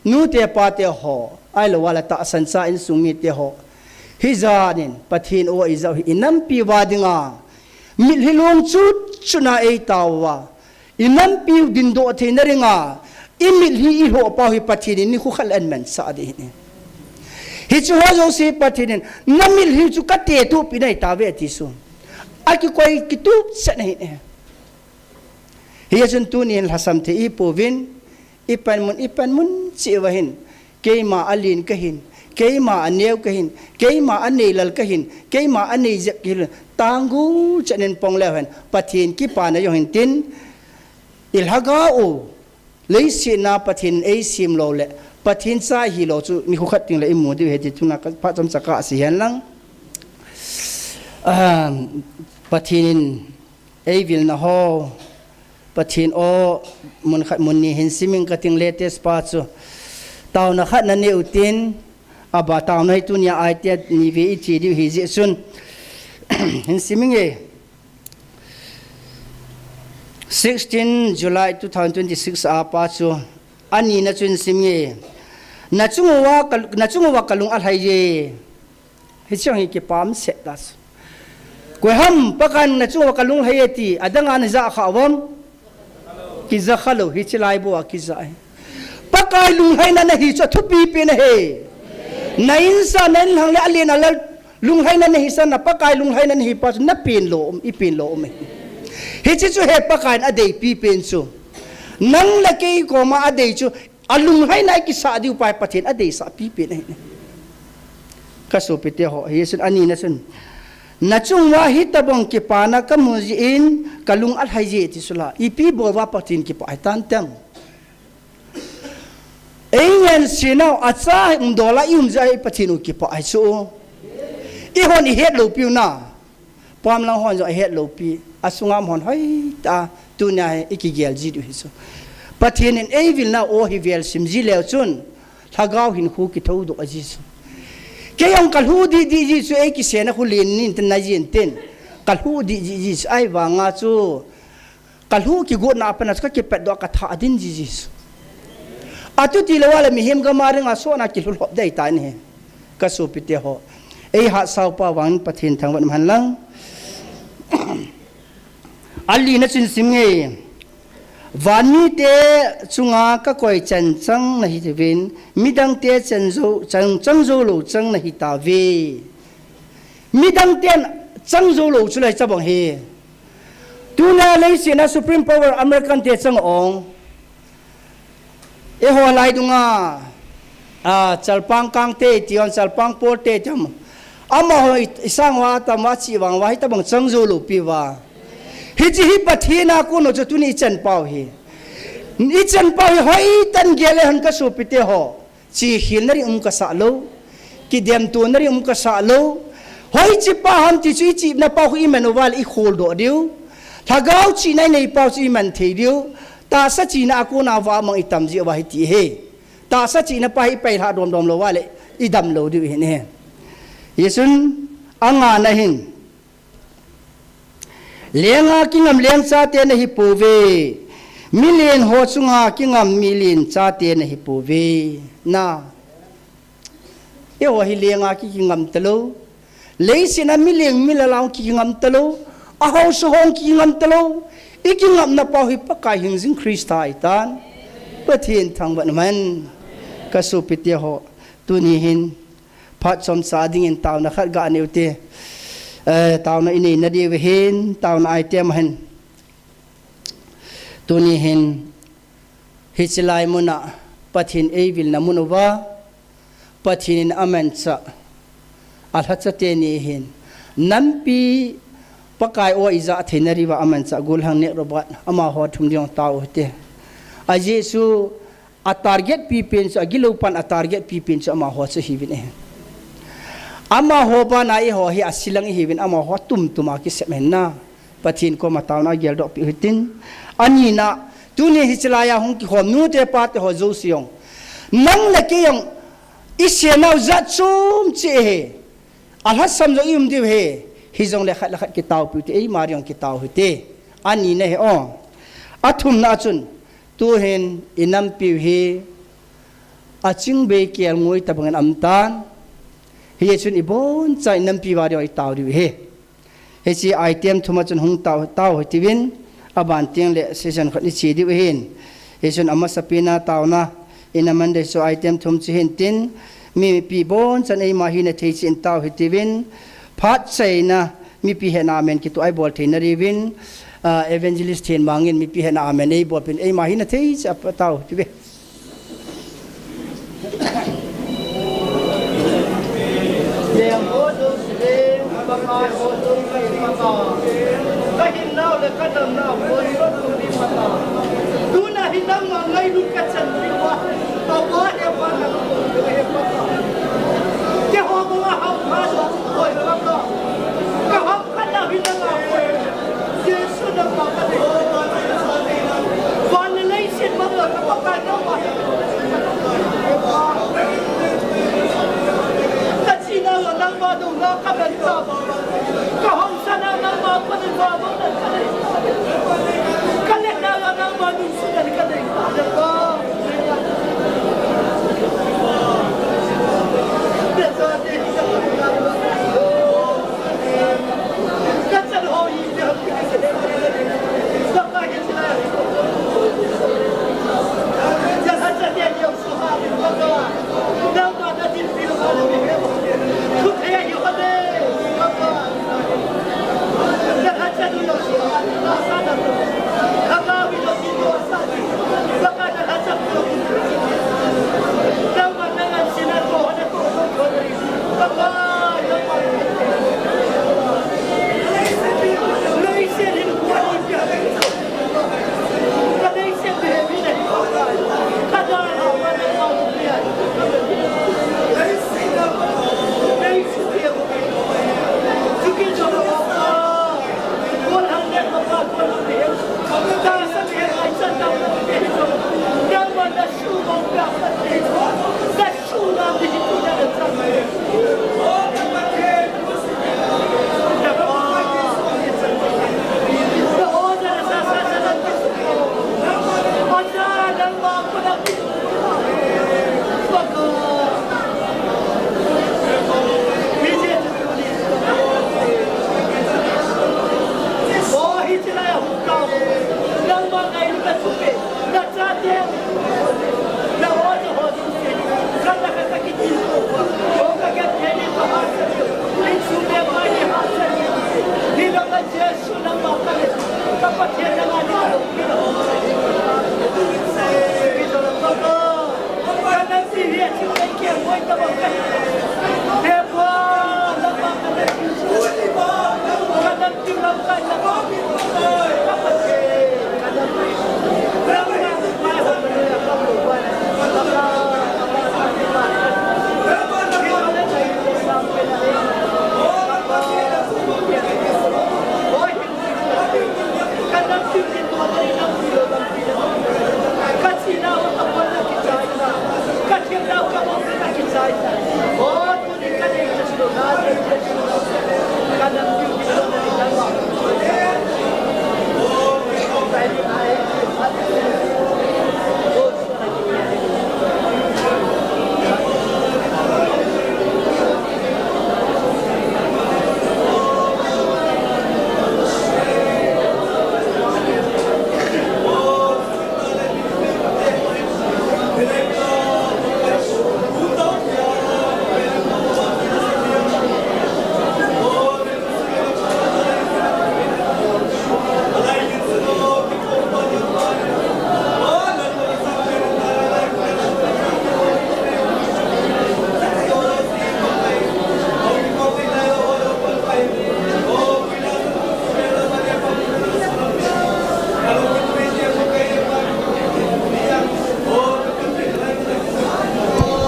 nute pate ho, ahilou a le tahsan cha insung mite ho, hijan in Pathen o ijah u hi inampi uva dinga, mitlhi long chut chut na eitao uva, inampiu dindoh theina dinga, imitlhi ilhoh pau hi Pathen in nikho khat le ahin mansah ding ahi. Hiche ho jouse Pathen in, namitlhi chu katetup peh nahi tauve ati chu. Akikoi kitup chet ahi. Hijeh chun tunin lhasam thei ihipouvin, ipanmun, ipanmun cheh uva hin, keima alen kahin, keima aneo kahin, keima aneilal kahin, keima aneijep kahin, tanggol chet in pang leu hen, Pathen kipana jong hin tin, ilhagao u, leiset a Pathen in eisem lou le, Pathen cha ihilou chu nikho khat tengle imu diu ahi ti tuna ka, phat chomcha kasei henlang. Ah, Pathen in eivilna ho, Pathen o, mun khat mun ni hin simin kating, latest pa chu, taona khat nanei utin, aba taona hi tunia aite nive iche diu ahi jeh chun, hin simin e. Sixteen July two thousand twenty-six a pa chu, anina chu hin simin e. Nachung uva ka, nachung uva kalung alhai e. Hiche hi kipah set tah chu. Koiham Pakaiyin nachung uva kalung lhai e ti, adang a najah kha uvam? Kijah kha lou, hiche lai bou a kijah ahi. Pakai lunglhaina nahi chu athupi pen ahi. Na insung, na inlhang le alen alal lunglhaina nahi sanga Pakai lunglhaina nahi pa chu napen lou um, ipen lou um ahi. Hiche chu hi Pakaiyin adeipi pen chu. Nang le kei koma adei chu, alunglhaina ikisah diu pa hi Pathen adeisah pipen ahi. Kasopite ho, hijeh chun anina chun, nachung uva hitobang kipana kamu jeh in kalung alhai e ti chu la, ipi bol uva Pathen kipah ahitan tem? Eingaiset nau, acha umdol a ium jeh a Pathen u kipah ahi chu. Eihon ihet lou piu na. Pamlang hon jong ahet lou pi, asunga um hon hoitah a, tunia hi ikigel ji diu ahi chu. Pathen in eivilna o hi velsim ji leu chun, lhagao hinkho kithoudoh ji chu. Kei jong kalhu didi ji chu ei kisena khu len nin tin na jin tin. Kalhu didi ji chu ahivanga chu. Kalhu kigotna a pat na chu kakipatdoh a kathah din ji ji chu. Atuti lou a le mihem gam a dinga sohna kilhu lhop dei tan ahi. Kasopite ho. Ei hatsaupa vangin Pathen thangvah in um hen lang. Alina chun sim nge. Vanmite chunga kakoi chan chang nahi uvin, midangte chan jou, chang, chang jou lou chang nahi tauve. Midangten chang jou lou chu lai chabang hi. Tuna leiset a Supreme Power American te chang ong. Eiho lai dunga, a, chalpang kang te iti hon, chalpang pol te iti hon. Amaho i, isang uva atam uva chi vang uva, hitabang chang jou lou pi uva. Hiche hi Pathen a kon u chu tuni ichan pau hi. Ichan pau hi hoitah in gel le hen kasopite ho. Chi khel na ding um kasah lou. Kidemto na ding um kasah lou. Hoiche pa ham ti chu ichihna pau khu iman uva le ikholdoh diu. Lhagao chihna inei pau chu iman thei diu. Tahsa chihna a kona vamang itam jeh uva hiti ahi. Tahsa chihna pa hi ipailhah domdom lou uva le idam lou diu ahin ahi. Hichun angana hin. Lenga kingam lengchate nahi pouve. Milen ho chunga kingam milen chate nahi pouve. Na. Eiho hi lenga ki, kingam talou. Leiset a milen milal a hung ki, kingam talou. Ahaosa hung ki, kingam talou. Ikingamna pau hi Pakai hingjing Christa ahitan. Pathen thangvah in um hen. Kasopite ho. Tuni hin. Phat chomcha dingin taona khat ga neiu te. Eh, taona inei na diu hin, taona item hen. Tuni hin, hiche lai muna, Pathen eivilna mun uva, Pathen in amanchah, alhacha teni hin, nampi Pakai o ija theina diuva amanchah, Golhang Nek Robert, amaho thum ding tao te. Ajeh chu, A target pipen chu, agilou pan a target pipen chu amaho chu ahiuvin ahi. Amaho bana eiho hi aselang ihiuvin amaho tumtuma kisem ahin na. Pathen koma taona geldoh peh u hitin. Anina, tuni hiche laiya hung kikhom nute pate ho jouse jong. Nang le kei jong isenau jat chom cheh ahi. Alhasam jong ium diu ahi. Hijongle khat le khat kitao peh u hite, eima ding jong kitao u hite. Anina ahi o. Athumna a chun. Tuhin inampiu hi aching bei kelngoi tabang in aumtan. Hichun iboncha inampi uva ding itao diu ahi. Hiche item thum a chun hung tao, tao hitiuvin, aban tengle session khat iche diu ahin. Hichun amasapen a taona in aman dei chu item thum chu hintin, mipi bonchan eima hina thei cheh in tao hitiuvin, phat chaina Mipi hetna amen kitoh a ibol theina diuvin, ah, Evangelist Thenmang in mipi hetna amen eibolpeh in eima hina thei cheh a patao tive. Tuna hi nangma ngailut kachan diuva, Ava he pa nang ko he pa. Keiho banga hao pha lo ko he pa. Ka hao pha na hi nangma ko. Jesu nangma ka dei. Van le leiset mang lo ka pa ka nangma. Ka chihna lo nangma dong na ka ben ta. Ka hao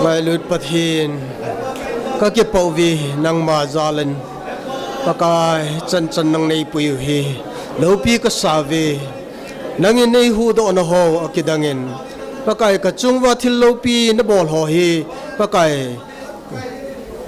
Ngailut Pathen, kakipah uve nangma jal in, Pakai, chanchan nang neipui u hi loupi kasa uve. Nangin neihuhdoh nau ho akidang in, Pakai, kachung uva thil loupi nabol ho hi, Pakai,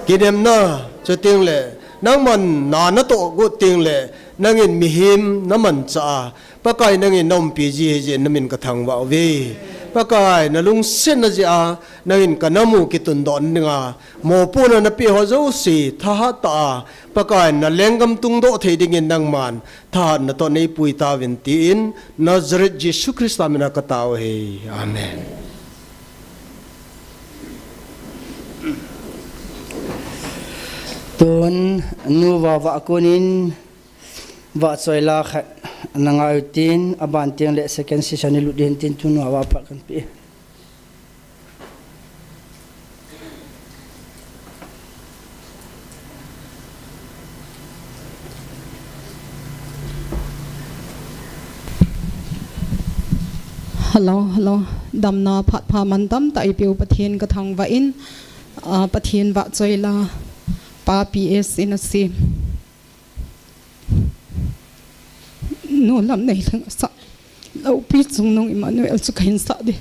kinemna, chuteng le nangman na natoh got teng le, nangin mihem namanchah a, Pakai, nangin naumpi ji ahi jeh in namin kathangvah uve. Pakai, nalungsetna jeh a, nangin kanam u kitundoh na dinga mopohna napeh ho jouse thahat tah a, Pakai, nalenggam tungdoh thei dingin nangman thahatna toh neipui tauvin tin, Nazareth Jesu Christa mina katao uve. Amen. Tun, nu Vava kunin, vahchoi la khat nangai utin, aban teng le second session ilut ding tin, tun nu Vava phat kanpe. Hello, hello. Damna phat pha mantam tah eipeu Pathen kathangvah in, ah, Pathen vahchoi la, Pa P S in asem. Nu Lamneilhing asah, Loupi Chungnung Emmanuel chu kahin sah ding.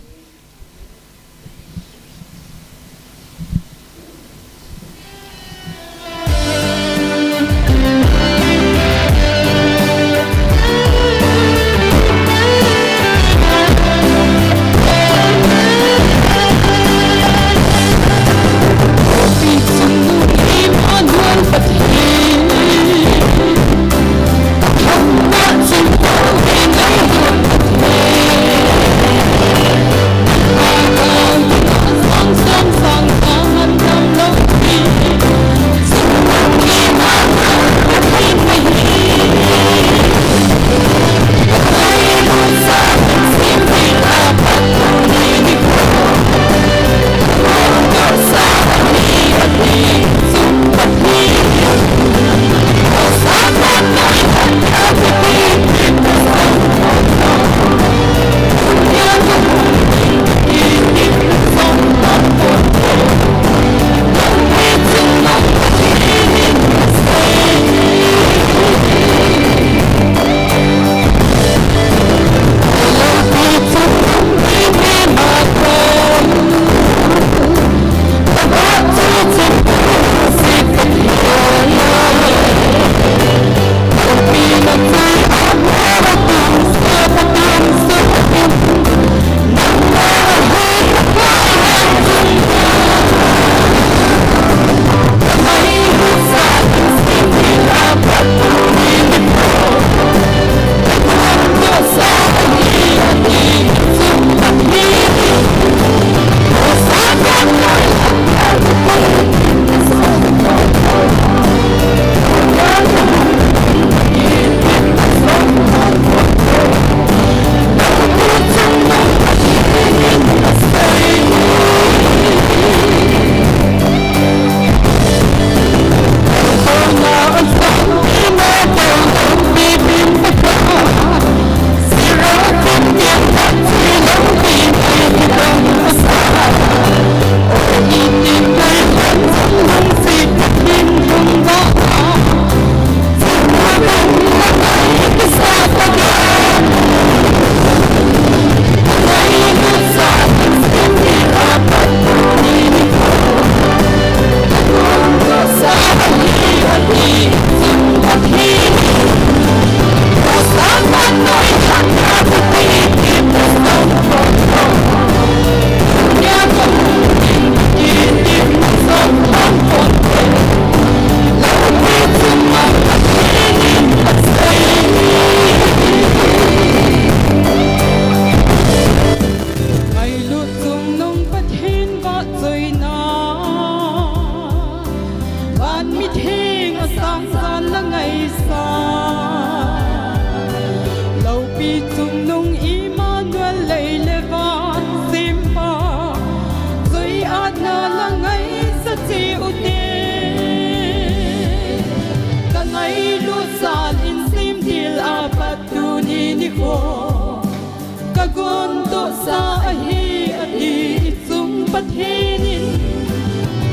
Pathen in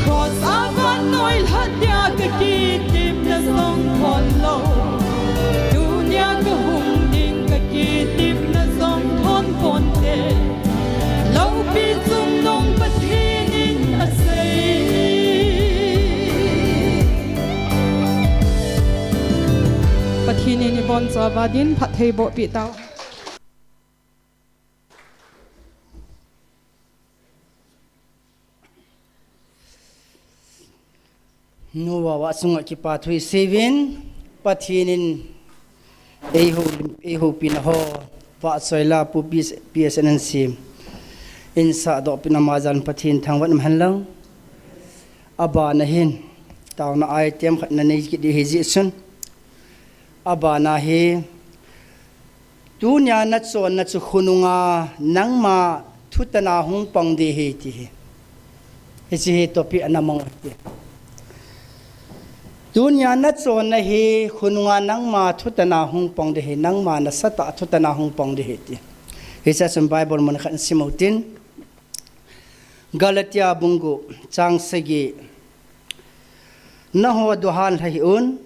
cross a vannoi lhat dia ka kitepna jong thon lou. Tunia ka hung ding ka kitepna jong thon ponte. Loupi chungnung Pathen in asei. Pathen in ibon chauva din phattheiboh peh tau. Noah vah sunga kipa thu isei uvin, Pathen in eiho, eiho pina ho, vahchoila pu P S N N C in sahdoh pina ma jan Pathen thangvah in um hen lang. Abana hin, taona item khat na nei kit ding ahi jeh chun. Abana hi, tunia na chonna chu khonunga nangma thutana hung pang ding ahi ti hi. Hiche hi topic ana mang u hite. Tunia na chonna hi khonunga nangma thutana hung pang ding ahi, nangma nasatah a thutana hung pang ding ahi ti. Hichea chun Bible mun khat sim u hitin. Galatia bung gup chang sagi. Nangho duhan lha hih un,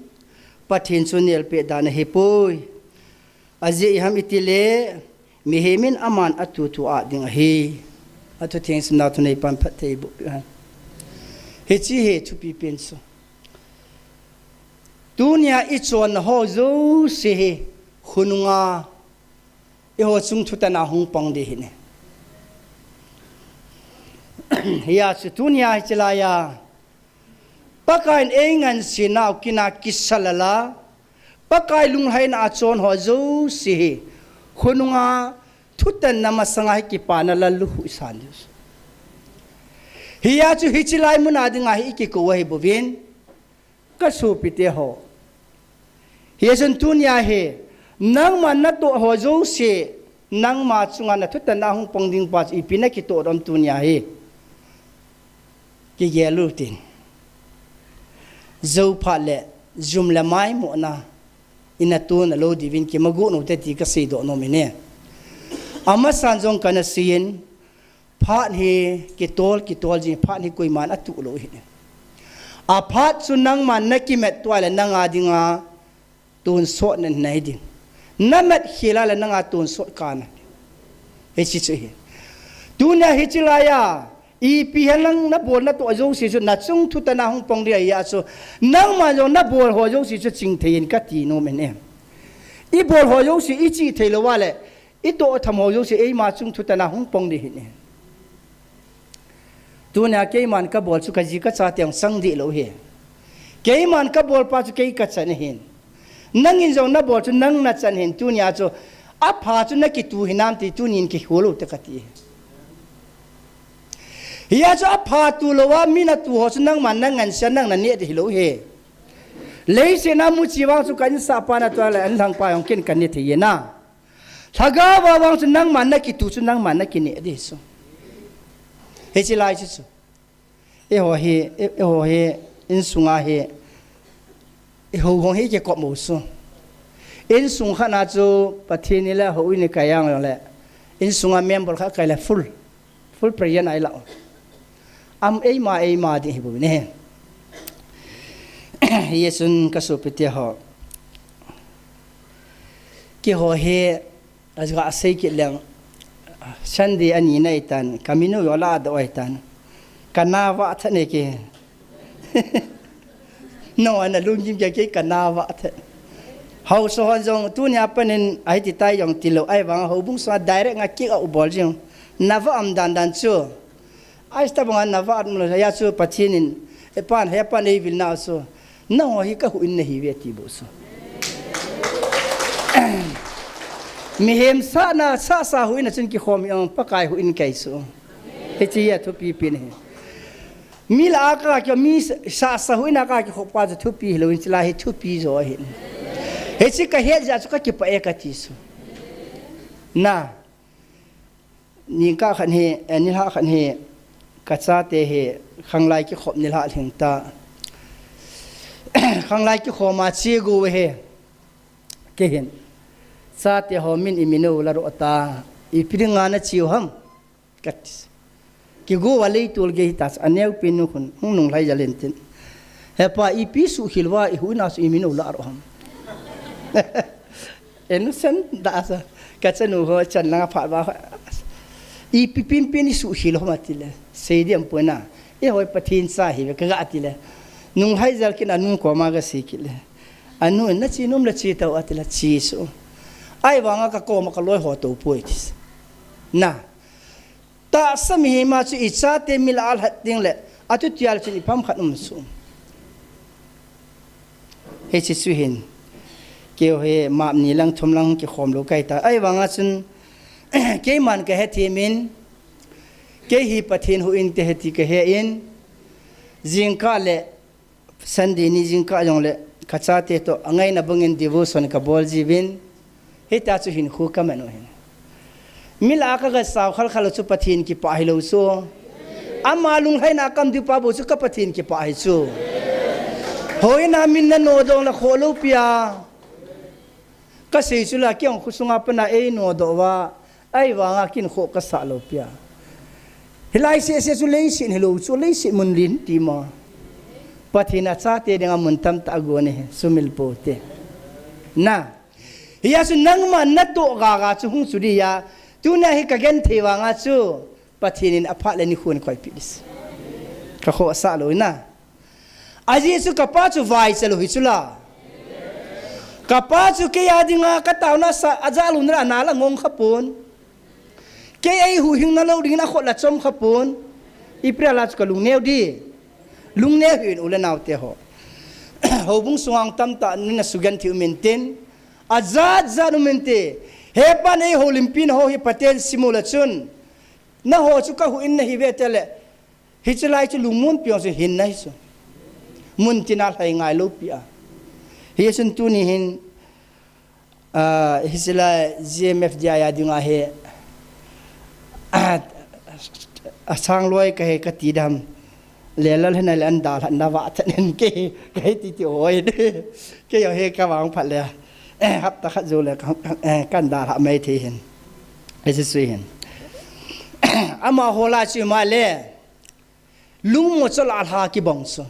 Pathen chu nelpeh dan ahipoi. Ajeh iham itile, mihem in aman atutu a-at ding ahi. Athutheng simna thuneipan phattheiboh peh hen. Hiche hi thupi pen chu. Tunia ichonna ho jouse hi khonunga eiho chung thutana hung pang ding ahi ne. Hijeh chun tunia hiche laiya Pakaiyin eingansena u kina kisalala, Pakai lunglhaina a chon ho jouse hi khonunga thutanna masanga hi kipana lallu huhsan ding. Hijeh chun hiche lai muna dinga hi ikikou ahi bouvin, ka sopite ho. Hijeh chun tunia hi, nangma natoh ho jouse, nangma chunga na thutanna hung pang ding pa chu ipi na kitoh dom tunia hi. Kigel u hitin. Jou phat le, jum le maimona, ina tona lou diuvin kimagoh u hite ti ka seidoh nom in ahi. Amasan jong kana seiyin, phat hi kitol, kitol jing, phat hi koiman atuh lou ahi. Aphat chu nangman na kimat tua le nanga dinga tonsot na nei ding. Na mat khel a le nanga tonsot kana. Hiche chu ahi. Tunia hiche laiya, ipi hihen lang na bol na toh jouse chu na chung thutana hung pang ding ahi a chu. Nangman jong na bol ho jouse chu ching thei in kati nom in ahi. I bol ho jouse i ching thei lou a le, i toh tham ho jouse eima chung thutana hung pang ding ahi ne. Tunia keiman ka bol chu ka ji ka chate hung sang dih lou ahi. Keiman ka bol pa chu kei ka chan ahin. Nangin jong na bol chu nang na chan ahin tunia chu. Apha chu na kitu hinam ti tunin kihou lou te kati. Hijeh chun apha tu lou a mi na tu ho chu nangman na ngansea nang na neh ding hilou ahi. Leiset a muchi vang chu ka insahpa na tua le anlhangpa jong ken ka neh thei e na. Lhagao a vang chu nangman na kitu chu nangman na kineh ding chu. Hiche lai chu chu. Eiho hi, ei, eiho hi, insunga hi, eiho hung hi kikop mo chu. Insung khat na chu Pathen in le houin in kai jong le. Insunga member khat kai le full. Full prayer nai la. Am eima, eima ding hi bou ne. Hijeh chun ka sopite ho. Keiho hi, aja sei kit leng. Sunday ani nai tan, ka minu jong la doh ai tan. Ka na vah tha ne ke. No, ana lunggim kei kei ka na vah the. Haosa hon jong tunia panin ahi ti tai jong tilou, ahivang houbung sunga direct nga kick out bol jing. Na vah am dan dan chu. Ahi tabang a na vah am lou, hijeh chun Pathen in, e pan, he pan ei vil na chu. Nangho hi ka huhhingna ahi ve ti bou chu. Mihem sahna, sah sah huhhingna chun kikhom hi ong, Pakai huhhing kai chu. Hiche hi athupi pen ahi. Mi lah a ka kihou, mi sah sah huhhingna ka kihou pa chu thupi hilou in, hiche lai hi thupi jo ahi. Hiche ka het jeh a chu ka kipah e kati chu. Na. Ningkah khat hi, eh, nilhah khat hi, ka chate hi, khanglai kikhop nilhah lhing ta. Khanglai kikhom a che gu hi. Kei hin. Chate ho min i min u la ro ta. Ipi dinga na che u ham. Kati. Kigo a lei tol gei hita chu, aneo pen nu khun, hung nung lai jal in tin. He pa, ipi suhkhel uva, i hu ina chu i min u la ro ham. Innocent da sa. Ka chanu ho chan langa phat uva. Ipi pin pin i suhkhel u ham ati le. Sei diam poi na. I hoi Pathen cha hi ve ka ga ati le. Nung lai jal kin anu koma ka sei kit le. Anu na chi nom le chi tau ati le chi su. Ahivanga ka koma ka loi ho to poi ati. Na. Tahsa mihem a chu i chate mil a lhat ding le, a tu tial chun i pam khat um chu. Hiche chu hin, keu hi map ni lang thum lang kikhom lou kai ta. Ahivanga chun, keiman ka he thimin, kei hi Pathen hu in te he ti ka he in, jingkah le Sunday ni jingkah jong le ka chate to angaina bangin devotion ka bol jiuvin, hita chu hinkho ka man u hin. Mil a ka ga sao khal khal chu Pathen kipah hilou chu. Ama lunglhaina kam diu pa bou chu ka Pathen kipah hi chu. Hoina min na nodoh le kholou pia. Ka sei chu la kiang khusunga pana ei nodoh uva. Ahivanga kin kho ka sa lou pia. Hilai sese chu leiset hilou chu leiset mun lin ti ma. Pathen a chate dinga mun tamtah a gon e, sumil pou te. Na. Hia chu nangma na toh gaga chu hung chu dia. Tunia hi ka gen thei vanga chu. Pathen in a phat le nikho in koi pi dis. Ka kho sa lou na. Ajeh chu ka pa chu vai cha lou hi chu la. Ka pa chu kei a dinga ka tauna sa a ja lou na la na la ngong kha pon. Kei ei hu hing na lou ding na khot la chom kha pon. I pria la chu ka lungneo di. Lungneo hin u le nau te ho. Houbung sunga tamtah ni na sugen thi u min tin. A jat jat u min te. He pan ei ho limpi na ho hi Pathen simu la chun. Na ho chu ka hu in na hi ve te le. Hiche lai chu lungmon piang chu hin na hi chu. Mun tina lhai ngai lou pi a. Hi chun tuni hin, ah, hiche lai G M F D I a dinga hi, ah, a sang loi ka he ka ti dam. Le lal hena le an dal han na va tha nen ke, ke ti ti oi. Ke yo he ka vang phat le. Eh, hapta khat jou le ka, eh, kan dal ha mai thei hin. Hiche sui hin. Ama ho la chu ma le. Lungmo cho la lha kibang chu.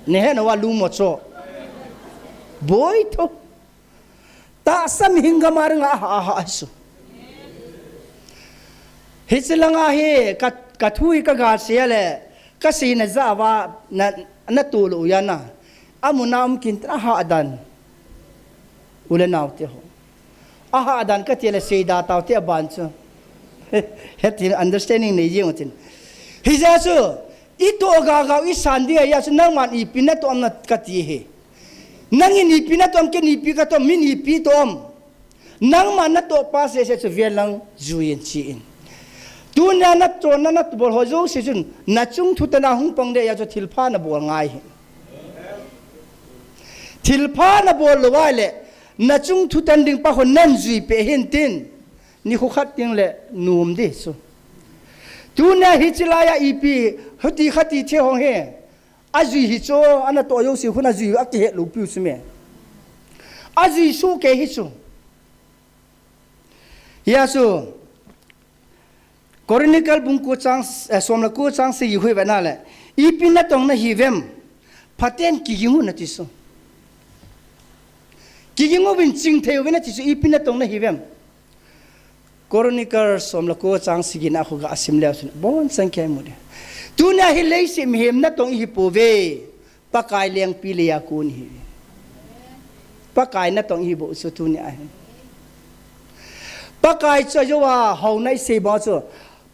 Ne he no wa lungmo cho. Boi tho. Tahsa mihem gam a ringa ha ha su. Hiche langa hi ka, ka thu hi ka ga sia le, ka sei na ja va na, na tu lou ya na. Amu na um kin tra ha dan. U le nau te ho. A ha dan ka ti le sei da tau te a ban chu. Heti understanding nei jing u tin. Hijeh chu, i toh gagau i san ding a hia chu nangman ipi na toh am na ka ti hi. Nangin ipi na toh am, ken ipi ka toh am, min ipi toh am. Nangman na toh pa sese chu vel lang jui in chi in. Tunia na toh na, na bol ho jouse chun, na chung thu tana hung pang de hia chu thilpha na bol ngai hi. Thilpha na bol lou vai le, na chung thu tan ding pa ho nan jui pe hin tin, nikho khat ding le nom di chu. Tunia hiche lai a ipi, hoti khati the hong he. A jui hi chu, ana toh jouse khun a jui a kihet lou piu chu me. A jui su ke hi chu. Hia chu, Chronicle bung ko chang, eh, som le ko chang sagi hui ve na le. Ipi na tong na hi vem. Phaten kiging u na ti su. Kiging u vin ching thei u vin na ti su ipi na tong na hi vem. Chronicle som le ko chang sagi na khu ga sim le sun. Bon sang ke mu de. Tunia hi leiset mihem na tong hi pou ve. Pakai lengpi leiya kon hi. Pakai na tong hi bou chu tunia hi. Pakai chu jou a hou nai sei bou chu.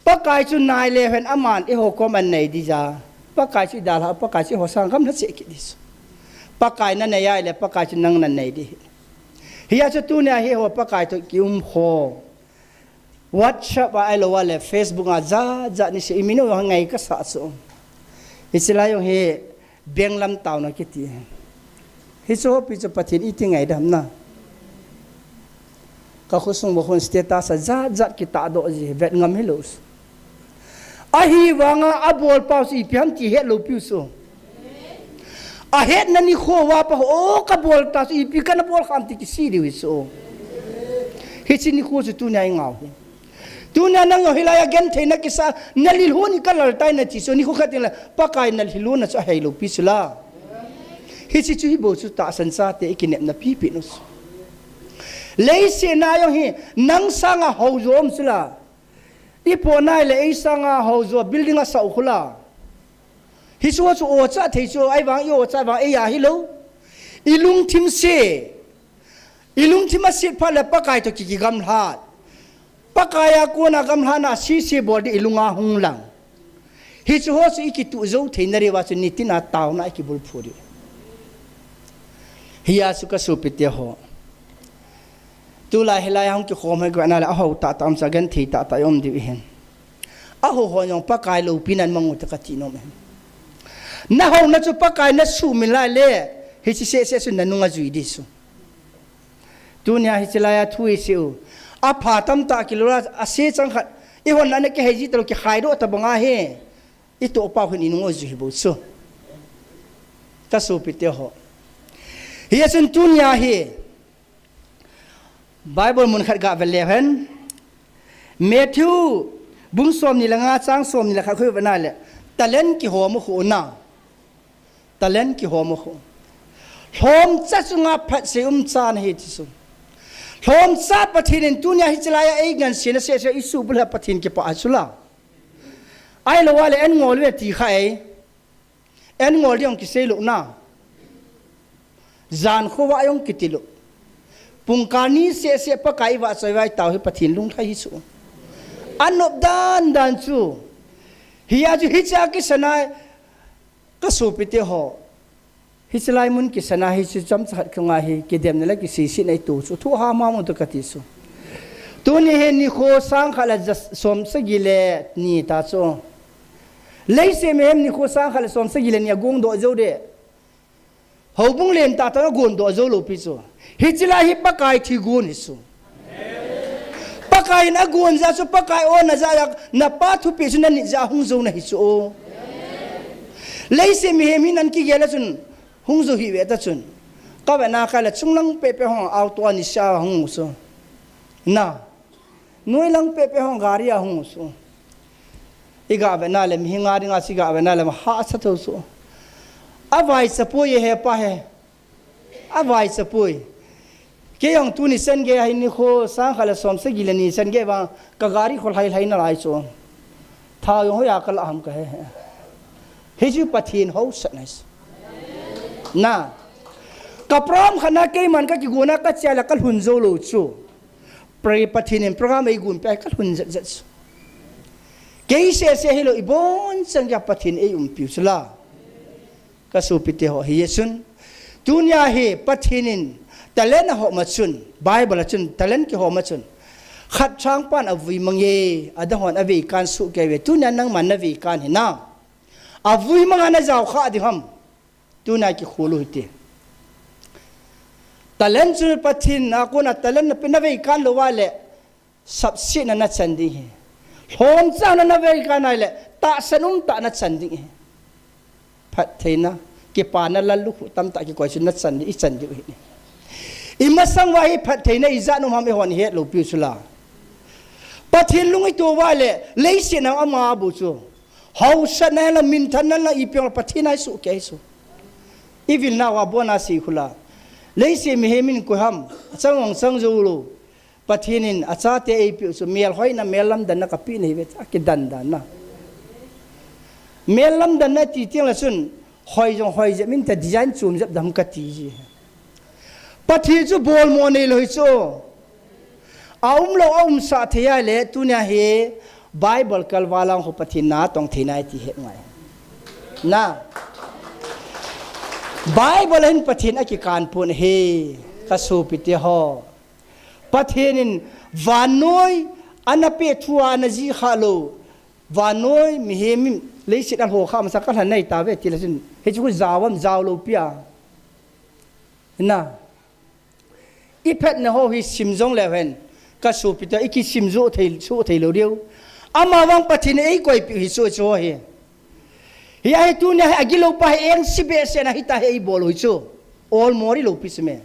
Pakai chu nai le hen aman i ho kom an nei di ja. Pakai chu i dalha, Pakai chu i ho sang gam na che ki di chu. Pakai na nei ai le Pakai chu nang na nei di. Hia chu tunia hi ho Pakai to ki um ho. WhatsApp a, ahilou le Facebook a, ja, ja ni se, i min u ngai ka sa chu. Hiche lai jong hi, benglam tauna kiti. Hiche ho pi chu Pathen iti ngai dam na. Ka khosung bo khun status a, ja, ja kitah doh ji, vet ngam hilou. Ahivanga, abol pau chu ipi ham ti het lou piu chu. Ahetna nikho va pa ho, o ka bol ta chu ipi kana bol kham ti kisi diu hi chu. Hiche nikho chu tunia i ngau hi. Tunia nang jong hilai a genthei nakisa, nalhilhun hi kalal tai nati chu, nikho khat in la, Pakai nalhilhun na chu ahei lou pi chu la. Hiche chu hi bou chu tahsan chate ikinepna pipi nu chu. Leiset na jong hi, nang sanga hou jo um chu la. Ipo nai le ei sanga hou jo building a sau khu la. Hichu chu ocha thei chu, ahivang i ocha vang ei a hilou. Ilungthim se. Ilungthim aset phat le Pakai toh ki, kigamlat. Pakai a kona gamlatna sese bol di ilunga hung lang. Hichu ho chu ikituh jou theina diuva chu nitina taona ikibulphu diu. Hia chu kasopite ho. Tulai hilai a hung kikhom hi goi na le ahou tahtah um chu genthei tahtah um diu hin. Ahou ho jong Pakai loupina amang u te kati nom hin. Nahouna chu Pakai nasuhmil lai le, hiche sese chu nanung ajui di chu. Tunia hiche lai a thu isei u. Apha tamtah kilou a, ase chang khat. Ihon la na kihei ji talou kikhai doh tabang ahi. Itoh pau hin inung ojui hi bou chu. Kasopite ho. Hia chun tunia hi. Bible mun khat ga ve leu hen. Matthew bung somni le nga chang somni le khat khu ve na le. Talent kihom u khu na. Talent kihom u khu. Lhomcha chunga phatsei umchan ahi ti chu. Lhomcha Pathen in tunia hiche lai a ei ngansena sese isuhbulhit a Pathen kipah a chu la. Ahilou a le an ngol ve ti kha ei. An ngol ding jong kisei lou na. Jan khovah jong kiti lou. Pungkal ni sese Pakai ivahchoi vaitau hi Pathen lunglhai hi chu. Anop dan dan chu. Hia chu hiche a kisan a kasopite ho. Hiche lai mun kisan a hiche chomcha khat khonga hi kidemna le kiseisetna ito chu. Thu hamham u te kati chu. Tuni hi nikho sang khat le ja, som sagi le ni ta chu. Leiset mihem nikho sang khat le som sagi le ni agong doh jou de. Houbung len tahtah a gon doh jou lou pi chu. Hiche lai hi Pakai thi gon hi chu. Pakai in agon jeh chu Pakai ona jeh a napa thupeh chu nanit jeh a hung jou na hi chu. Leiset mihem hi nan kigel a chun hung jou hih ve ta chun. Ka ve na ka le chunglang pehpeh hung auto a nisa hung chu. Na. Noi lang pehpeh hung gari a hung chu. Iga ve na le, mihem a dinga chu iga ve na le, hahsa thou chu. Avaicha poi e he pa he. Avaicha poi. Kei jong tuni chan gei a hi nikho sang khat le som sagi le ni chan gei vang ka gari kholhai lhai nalai chu. Thao jong hoiya kalah ham kahe. Hichu Pathen haosatna hi chu. Na. Ka program khat na keiman kakigona kache a le kalhun jou lou chu. Pray Pathen in program eigon peh a kalhun jet jet chu. Kei sese hilou ibon chan gei a Pathen eiumpiu chu la. Kasopite ho hia chun. Tunia hi Pathen in talent ahom a chun, Bible a chun, talent kihom a chun. Khat chang pan avui mang e, adang hon avei kan soh kei ve. Tunia nangman navei kan hi na. Avui mang a najao kha ding ham. Tunia kikhol u hite. Talent chu Pathen a kona talent nape navei kan lou va le. Sapsetna nachan ding ahi. Lhomchana navei kan nai le, tahsan umtah nachan ding ahi. Phattheina, kipana lallukhuh tamtah kikoi chu nachan ding, ichan diu ahi. Imasang uva hi phattheina ijat um ham eihon ihet lou piu chu la. Pathen lung ito uva le, leiset na ama bou chu. Haosatna henlang, minthanna henlang, ipi henlang Pathen a isoh kei chu. Ivilna uva abona sei khu la. Leiset mihem in koi ham, achang ong chang jou lou. Pathen in achate eipeh u chu melhoina, mel lamdanna kapeh nahi ve, akidan dan na. Mel lamdanna ti teng le chun, hoi jong hoi jep in ta design chom jep dam kati ji. Pathen chu bolmo neilou hi chu. Aumlou, aumsah thei a le, tunia hi Bible kalval lang ho Pathen natong thei nai ti het ngai. Na. Bible hin Pathen akikan pon ahi, kasopite ho. Pathen in vannoi ana peh thua ana jih kha lou. Vannoi mihem in leiset a lho kha masa kalhan nai tave ti le chun. Hichu khu jao am jao lou pia. Na. Iphatna ho hi sim jong leu hen. Kasopite ikisim jou thei, soh thei lou diu. Ama vang Pathen in eikoipeh hi chu chu hi. Hia hi tunia hi agilou pa hi engse behseh na hita hi eibol u hi chu. Olmo ri lou pi chu me.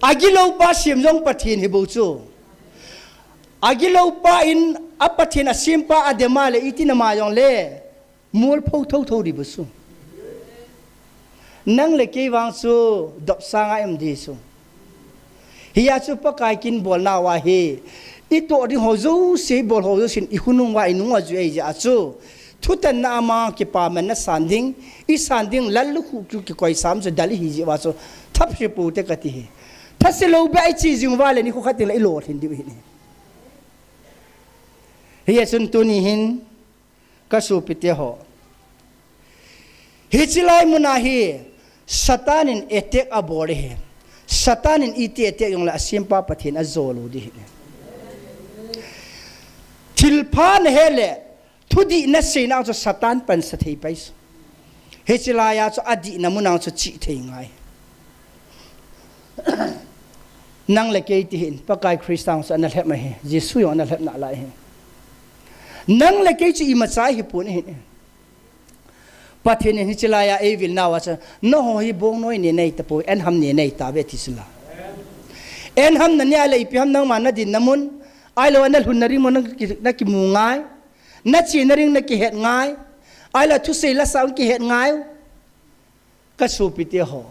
Agilou pa sim jong Pathen hi bou chu. Agilou pa in a Pathen asempa adem a le iti nama jong le mol pho thotho ding bou chu. Nang le kei vang chu dopsang a i um ding chu. Hia chu Pakai kin bolna uva hi i toh ding ho jouse, i bol ho jouse in i khonung uva i nung uva jui ahi jeh a chu. Thutanna ama kipamanna san ding, i san ding lallukhuh chu kikoisa um chu dal ihi jeh uva chu. Thase pou te kati hi. Thase lou beh a i che jing uva le nikho khat teng le i lolhin diu ahi. Hia chun tuni hin ka sopite ho. Hiche lai mun a hi Satan in attack abol ahi. Satan in iti attack jong le asempa Pathen ajo lou ding ahi. Thilpha nahe le thudih nasei nau chu Satan pansa thei pai chu. Hiche lai a chu adihna mun a chu chih thei ngai. Nang le kei ti hin, Pakai Christa chu ana lhep ahi, Jesu jong ana lhep nalai ahi. Nang le kei chu imacha ihi pon ahi. Pathen in hiche lai a eivilna uva chu, nangho hi bongnoi ne nei tapoi, enham ne nei tauve ti chu la. Enham nane a le ipi ham nangma nadinna mun, ahilou a nalhunna ding mun naki, nakimu ngai, nachena ding nakihet ngai, ahilou a thusei lasa hung kihet ngai. Ka sopite ho.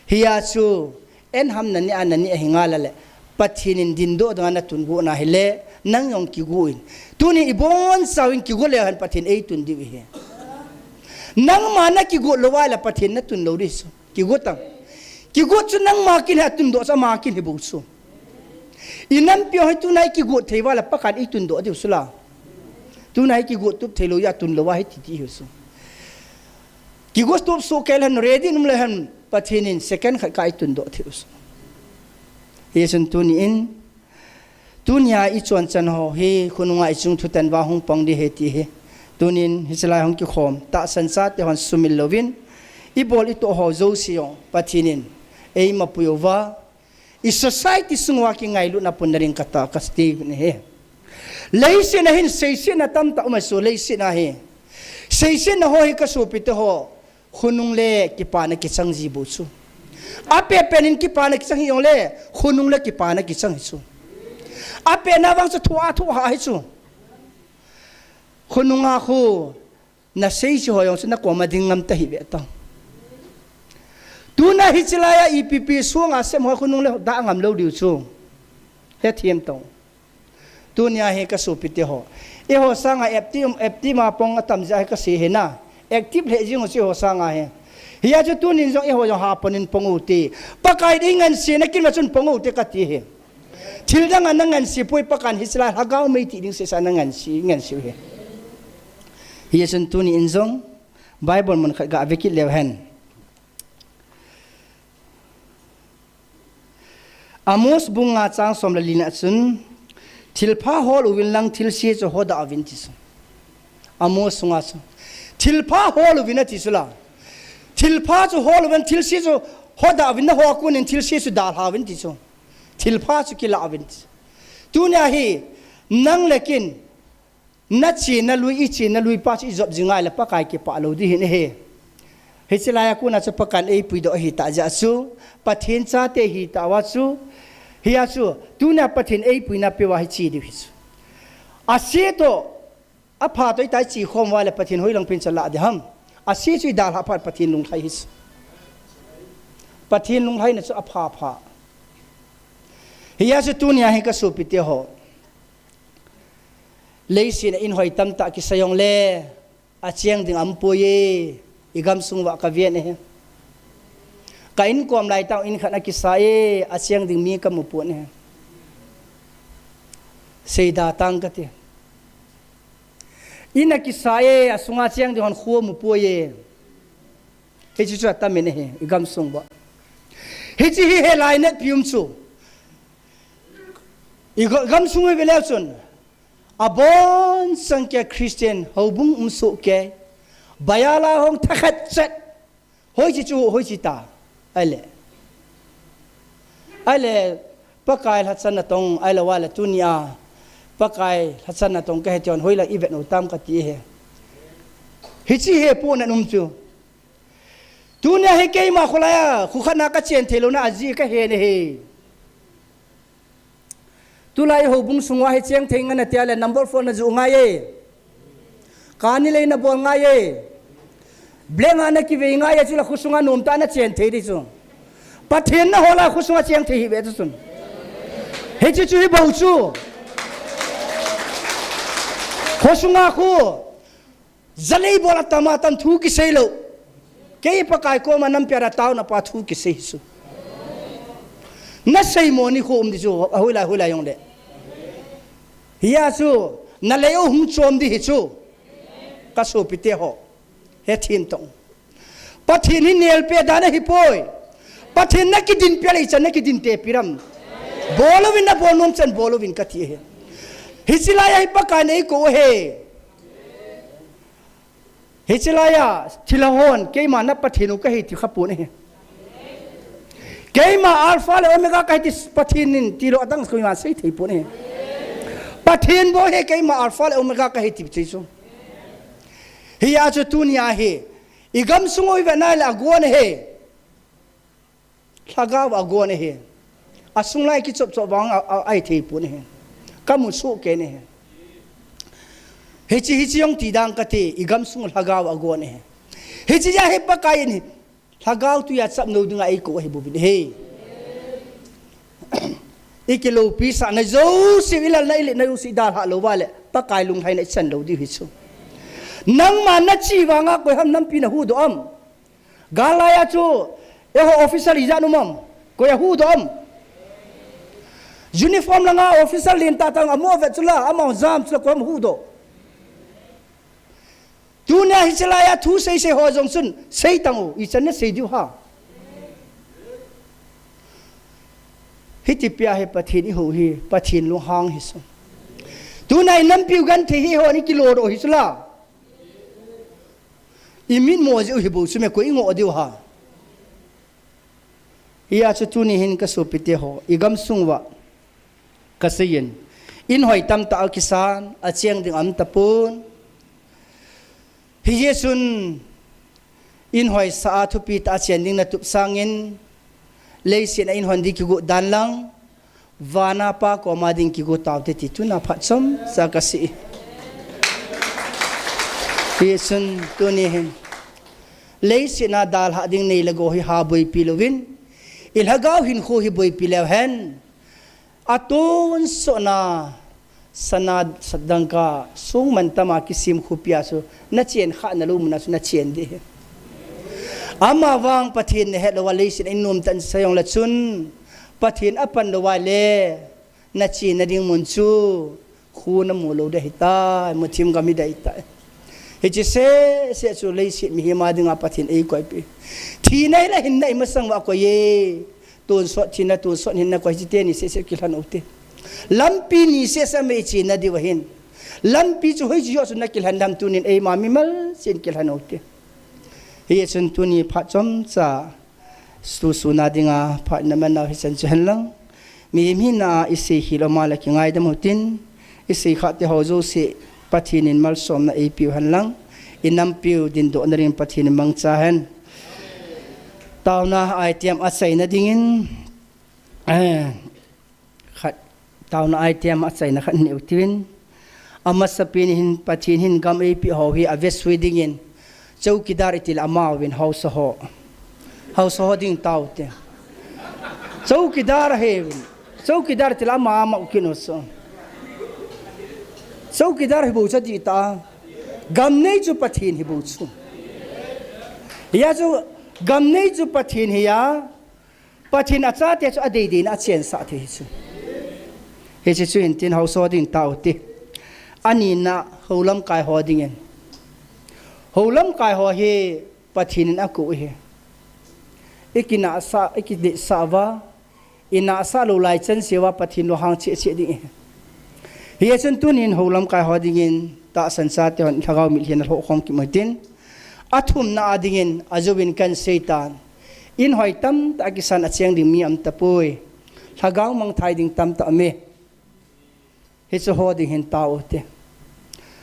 Hia chu, enham nane a nane ahi ngal a le, Pathen in dindoh ding a natun got na hile, nang jong kigot in. Tuni ibonchauvin kigot leu hen Pathen eitun diu ahi. Nangma nakigot lou uva le Pathen natun lou ding chu. Kigot tang. Kigot chu nangma kin hi atundoh chu ama kin hi bou chu. I nampi ho hi tuna i kigot thei uva le Pakai in eitun doh diu chu la. Tuna i kigot tup thei lou a tun lou a hiti ti hi chu. Kigot tup soh kei le hen ready in um le hen Pathen in second khat kah eitun doh thei u chu. Hichun tuni in, tunia i chonchan ho hi khonunga i chung thutan uva hung pang ding ahi ti hi. Tunin hiche lai hung kikhom tahsan chate hon sumil louvin, i bol i toh ho jouse jong Pathen in eima pui uva, i society sung uva kingailutna punna ding kata ka ti uvin ahi. Leiset a hin seisetna tamtah um ahi chu, leiset a hi. Seisetna ho hi ka sopite ho, khonung le kipana kichang ji bou chu. Apet pet in kipana kichang hi jong le, khonung le kipana kichang hi chu. Apet na vang chu thua thua hi chu. Khonunga khu, nasei chu ho jong chu nakoma ding ngam ta hih ve tang. Tuna hiche lai a ipi pi sunga sem ho khonung le dah ngam lou diu chu. Hethem tong. Tunia hi ka sopite ho. Eiho sanga active, active ma pong atam jeh a hi ka sei ahi na. Active lheh jing u chu eiho sanga hi. Hia chu tunin jong eiho jong hapon in pong u te. Pakai in eingansena kin uva chun pong u te ka ti ahi. Thil dang a na nganse poi, Pakai in hiche lai lhagao mei ti ding seh seh a na nganse, nganse u ahi. Hichun tuni in jong Bible mun khat ga ve kit leu hen. Amos bung nga chang som le li na chun, thilpha hol uvin lang thilse chu hodah uvin ti chu. Amos sunga chu. Thilpha hol uvin ati chu la. Thilpha chu hol uvin, thilse chu hodah uvin, naho a kon in thilse chu dalha uvin ti chu. Thilpha chu kilah uvin ti chu. Tunia hi, nang le kin, nachena lui, ichena lui pa chu ijop jing ngai le Pakai kipah lou ding ahi. Hiche lai a kona chu Pakai in eipui doh ahi tah jeh a chu, Pathen chate ahi tah uva chu, hia chu, tunia Pathen eipuina peuva hi che diu ahi chu. Ase toh, apha toh itah a che khom uva le Pathen hoilang pen chu alah ding ham. Ase chu idalhah phat Pathen lunglhai ahi chu. Pathen lunglhaina chu apha pha. Hia chu tunia hi ka sopite ho. Leiset a in hoi tamtah kisa jong le, acheng ding aumpoi e, i gamsung uva ka ven ahi. Ka inkom lai tah in khat akisa e, acheng ding mi ka mu pon ahi. Seida tang ka ti. In akisa e, asunga cheng ding hon khu mu poi e. Hiche chu atam in ahi, i gamsung uva. Hiche hi he lainat pi um chu. I ga-, gamsung uva ve leu chun. Abonchan kei Christian houbung um soh kei. Bible a hung thakhat chet. Hoiche chu, hoiche ta. Ahile. Ahile, Pakai lhachan natong, ahilou le tunia. Pakai lhachan natong ka he ti hon, hoilang i vet u tam ka ti ahi. Hiche hi pohnat um chu. Tunia hi keima kholai a, khu khat na ka chen thei louna ajeh ka he ahi. Tulai houbung sunga hi cheng thei ngan atia le number four na ju ngai e. Kani lei na bol ngai e. Blank a na kivei ngai e, chule khosunga nomtah na chen thei di chu. Pathen na hola khosunga cheng thei hi ve chu chun. Hichi chu hi bou chu. Khosunga khu. Jalei bol atam atam thu kisei lou. Kei Pakai koma nampi a taona pa thu kisei chu. Na sei mo ni khu um di chu, a hoilai hoilai jong le. Hia chu, na lei u hung chom di hi chu. Ka sopite ho. He thin tong. Pathen hi nelpe dan ahi poi. Pathen na kidin pe lei chan na kidin te piram. Bol uvin na bol nom chan bol uvin ka ti he. Hichi lai a hi Pakai nei ko he. Hichi lai a, thilha hon, keima na Pathen u ka hi ti kha pon e. Keima Alpha le Omega ka hi ti Pathen in ti lou adang koima sei thei pon e. Pathen bou hi keima Alpha le Omega ka hi ti chu. Hia chu tunia hi, i gamsung u i ve nai le agon e. Lhagao agon e. Asung lai kichop chop vang a, a, ai thei pon e. Ka mu su ke ne. Hichi, hichi jong ti dang ka ti, i gamsung lhagao agon e. Hichi a hi Pakai in hi, lhagao tui a chap nou dinga ei ko hi bouvin e. I kiloupi sah na jouse, i lal na i let na jouse i dalha lou va le, Pakai lunglhai na i chan lou diu hi chu. Nangma na chi vanga koi ham nampi na hu doh am. Gal lai a chu, eiho officer ijat um am, koi a hu doh am. Uniform langa officer lentah tah a mo vet chu la, ama jam chu la koi a hu doh. Tunia hichi lai a thu sei sei ho jong chun, sei tang u, i chan na sei diu ha. Hiti pia hi Pathen i ho hi, Pathen lunghang hi chu. Tunia i nampi u genthei hi ho ni kilo doh hi chu la. I mit mo jiu hi bou chu me koi i ngoh diu ha. Hia chu tuni hin ka sopite ho, i gamsung uva ka sei in. In hoi tamtah a kisan, a cheng ding um tapon. Hijeh chun, in hoisa a thupi tah a chen ding na tup sangin, leiset a in hon ding kigot dan lang, vana Pa koma ding kigot taute ti tuna phat chomcha ka sei. Hijeh chun tuni hin, leiset a dalha ding nei le gou hi ha boipi louvin, i lhagao hinkho hi boipi leu hen, atonsot na, sana, sadangka, song mantam a kisem khopi a chu, na chen khah na lou mun a chu na chen ding ahi. Ama vang Pathen na het lou a leiset a in nom tah in sa jong le chun, Pathen a pan lou a le, na chenna ding mun chu, khu na mu lou ding ahi tai, muthim gam hi ding ahi tai. Hichi seh seh chu leiset mihem a dinga Pathen ei koipi. Thina hi la hinna i masang uva koi e. Tonsot thina, tonsot hinna koi, hichi teni seh seh kilhen u te. Lampi ni seh seh a mei chenna diu ahin. Lampi chu hoiche joh chu na kilhen dem tunin eima mimal chen kilhen u te. Hijeh chun tuni phat chomcha tu sun a dinga phat na man nau hichan chu hen lang. Mihem hina a i sei hi lou ma le kingaidam u tin, i sei khah te ho jouse Pathen in malsomna eipiu hen lang, i nampiu dindohna ding Pathen in mangcha hen. Taona item achaina dingin, eh, khat, taona item achaina khat neh u tin, amasapen hin Pathen hin gam eipeh ho hi avetsui dingin, chowkidar iti le amauvin haosa ho. Haosa ho ding taute. Chowkidar ahiuvin. Chowkidar iti le ama ama u kin u so. Chowkidar hi bou chu ati ta. Gam nei chu Pathen hi bou chu. Hia chu gam nei chu Pathen hi a. Pathen achate chu adeideina achensah thei hi chu. Hiche chu hin tin haosa ho ding taute. Anina houlamkai ho dingin. Houlamkai ho hi Pathen in akou ahi. I kinahsah, i kinahsah uva, i nahsah lou lai chan seuva Pathen lunghang cheh cheh ding ahi. Hijeh chun tunin houlamkai ho dingin tahsan chate hon lhagao mitlhi na lhoh khom kit u hitin. Athumna a dingin ajouvin kan seitan. In hoi tamtah a kisan a cheng ding mi um tapoi. Lhagao mangthai ding tamtah um e. Hiche ho ding hin taute.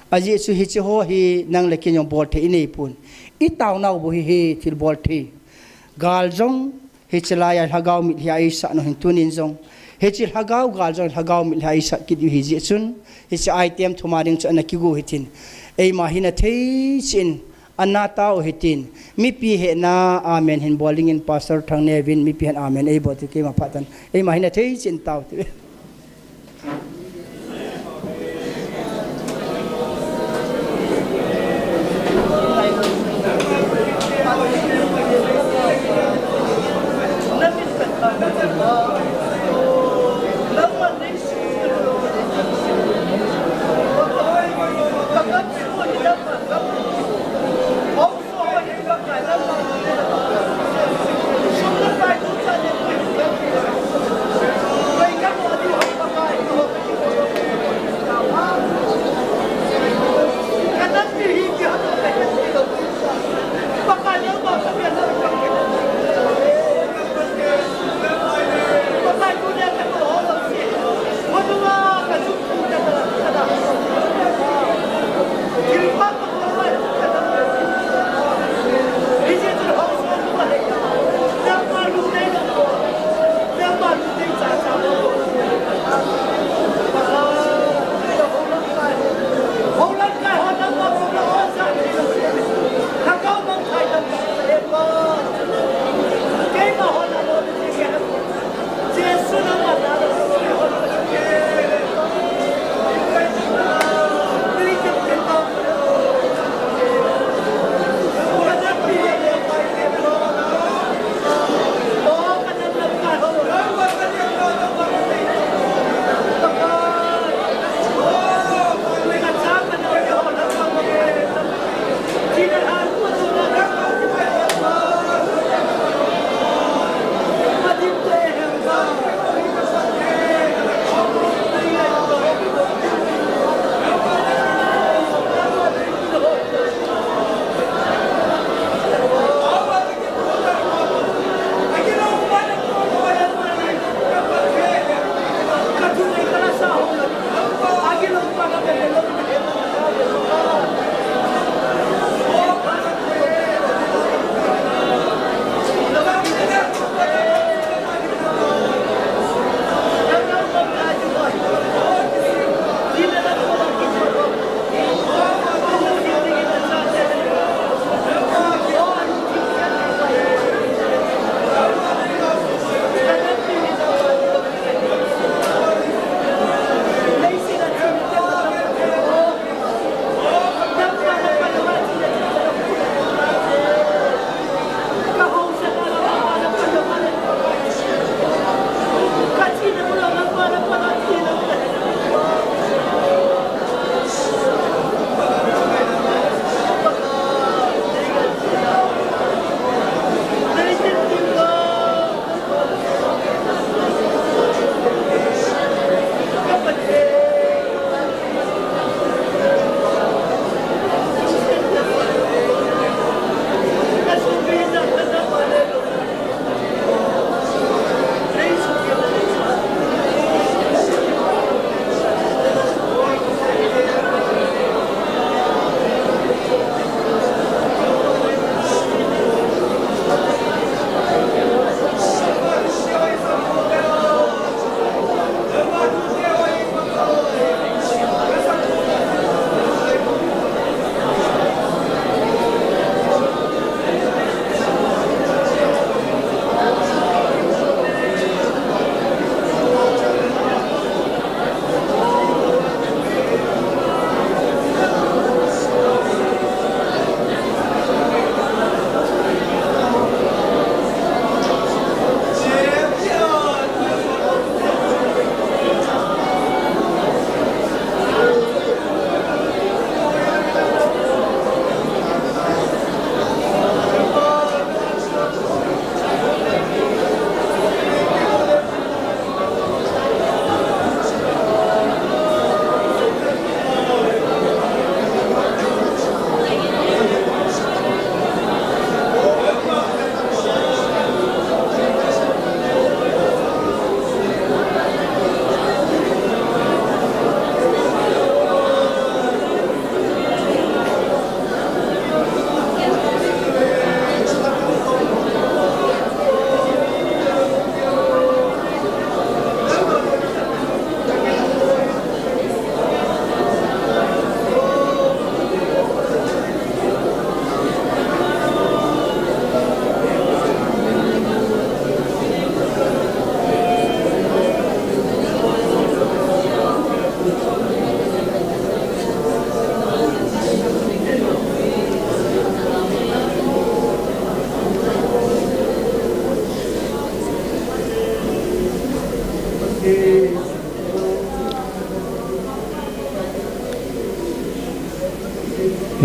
Ajeh chu hiche ho hi nang le kei jong bolthei i neipon. I taonau bou hi hi thil bolthei. Gal jong hiche laiya lhagao mitlhi a eisah nau hin tunin jong. Hiche lhagao gal jong lhagao mit lha isah kit u hi jeh chun, hiche item thum a ding chu ana kigu hitin. Eima hin athei chin, ana tao hitin. Mipi hena amen hin bol dingin Pastor Thangneovin mipi hen amen eibol ti keima phat tan. Eima hin athei chin tao ti.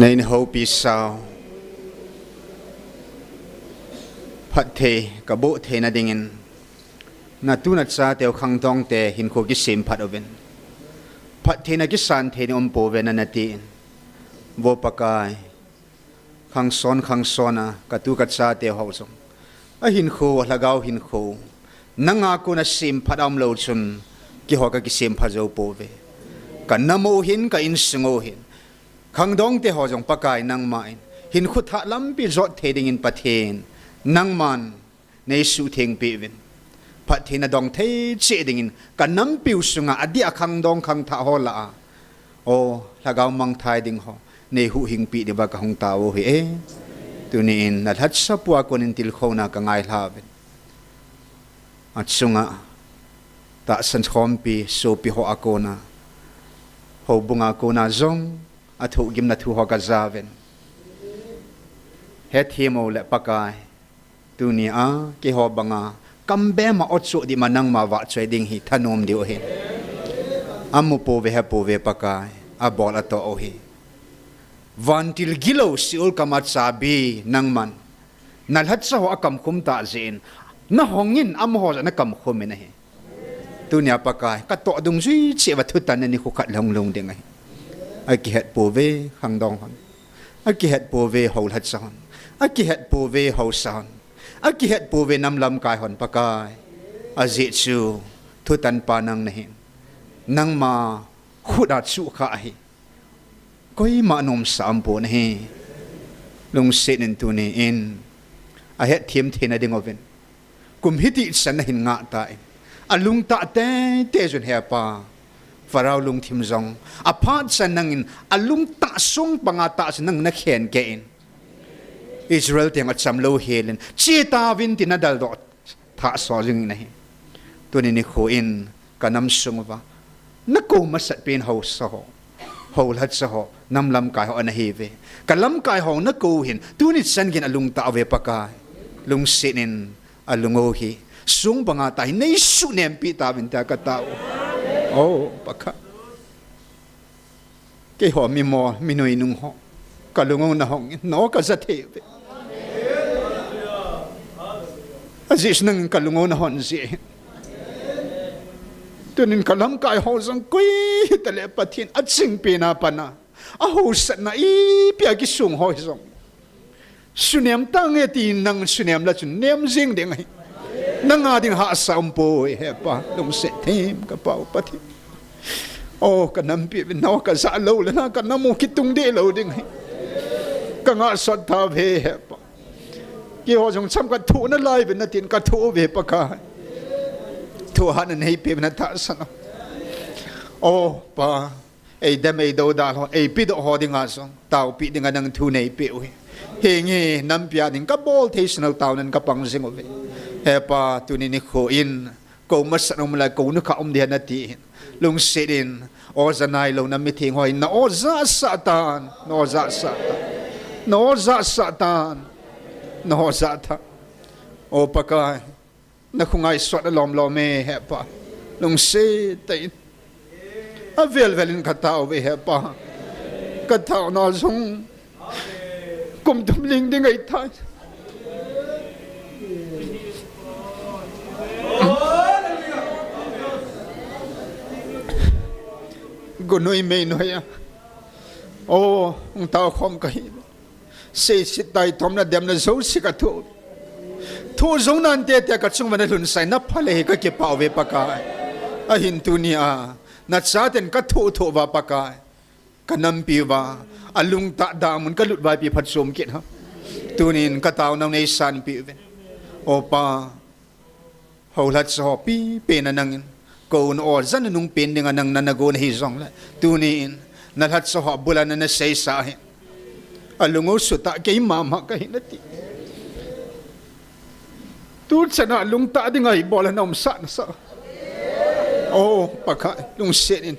Nei na houpi sau. Phatthei kaboh theina dingin, natu nachateu khangdongte hinkho kisemphat uvin, phattheina kisan thei ding umpouve nati in. Vo Pakai, khangson khangson a katu kachate ho jong ahinkho, alhagao hinkho nanga kona semphat aumlou chun, keiho kakisemphat jou pouve. Kanam u hin, ka insung u hin, khangdongte ho jong Pakai nangman hinkho thah lampi jot thei dingin Pathen, nangman neisuhthengpeh uvin. Phattheina dong thei cheh dingin kanampiu sunga adeh a khangdong khangthah ho lah a, o, lhagao mangthai ding ho neihuhhingpeh diuva kahung tao u ahi e. Tuni in nalhatsapua konin tilkhouna kangailha uvin. Achunga tahsan khompi sopi ho a kona, houbunga kona jong athohgimna thu ho kajauvin. Hethem uleh Pakai, tunia keiho banga kambema ochoh dima nangma vahchoi ding hi thanom diu ahi. Amupouve hepouve Pakai, abol atoh u hi. Vantil gilou Sheol kama chabi nangman nalhatcha ho akamkhum tah jeh in, nahongin amaho jong nakamkhumin ahi. Tunia Pakai, katoh dungjui cheh uva thutanna nikho khat lhung lhung ding ahi. Akihetpouve khangdong hon, akihetpouve houlhatcha hon, akihetpouve haosa hon, akihetpouve nam lamkai hon Pakai. Ajeh chu thutanpa nang nahin, nangma khut a chuhkhah ahi. Koima nomsa umpon ahi. Lungset in tuni in ahetthem theina ding uvin, kum hitichan nahin ngah tan, alungtah teitei jun hepa, Pharaoh lungthim jong aphat chan nangin alungtah sung banga tah chu nangin nakhen keh in, Israel teng achamlou helin chetauvin tin nadaldoh thah so jingin ahi. Tuni nikho in kanam sung uva nakou masat pen haosa ho, houlhatcha ho, nam lamkai ho ana hiuve. Kalamkai ho nakou hin, tuni chan geiyin alungtah uve Pakai. Lungset in alung u hi sung banga tah hi neisuhnempeh tauvin tia katao. O Pakai, keiho mimol minoi nung ho kalung u nahongin, na-o kaja thei uve. Ajeh chu nangin kalung u nahon jeh hin, tunin kalamkai ho jong koi hitaleh Pathen achingpena pana ahaosatna ipi a kisung ho hijong, sunem tange tin nang sunem le chun nem jing ding ahi. Nanga ding hahsa umpoi hepa, lungset them kapau Pathen. O, kanampi uvin, na-o kajah lou le na kanam u kitung deh lou ding ahi. Kangah sot tauve hepa. Keiho jong cham kathoh nalai uvin natin kathoh uve Pakai. Thohhatna neipeh uvin natahsan u. O Pa, eidem eidoudal ho, eipedoh ho dinga jong taopeh dinga nang thu neipeh u hi. Henge, nampi a ding kabol thei sunau taonan kapang jing uve. Hepa, tuni nikho in kou masat um le kou nukhah um ding ahi nati hin, lungset in oja nailouna mitheng ho hin na-o jahsah tan, na-o jahsah tan, na-o jahsah tan, na-o jahsah tan. O Pakai, nakhut ngaisot alom lom e hepa. Lungset tah in, avel vel in katao uve hepa. Kataona jong kum thum ling ding ahitai. Gunoi meinoi a, o, hung taokhom kahi. Seiset taitomna demna jouse kathoh, thoh jou nante tia kachung uva nalhunsah in napha le hi kakipah uve Pakai. Ahin tunia nachaten kathoh thoh uva Pakai, kanampi uva alungtah damun kalut uva ipi phatchom kit ham. Tunin kataonau neisanpeh uvin. O Pa, houlhatcha ho pipen a nangin kou na-o jat nanung pen dinga nang nana gon ahi jongle, tunin nalhatcha ho bula nana seisa ahi. Alung u sutah, keima mah kahi nati. Tuchan a lungtah dinga ibol a naumsah nasa. O Pakai, lungset in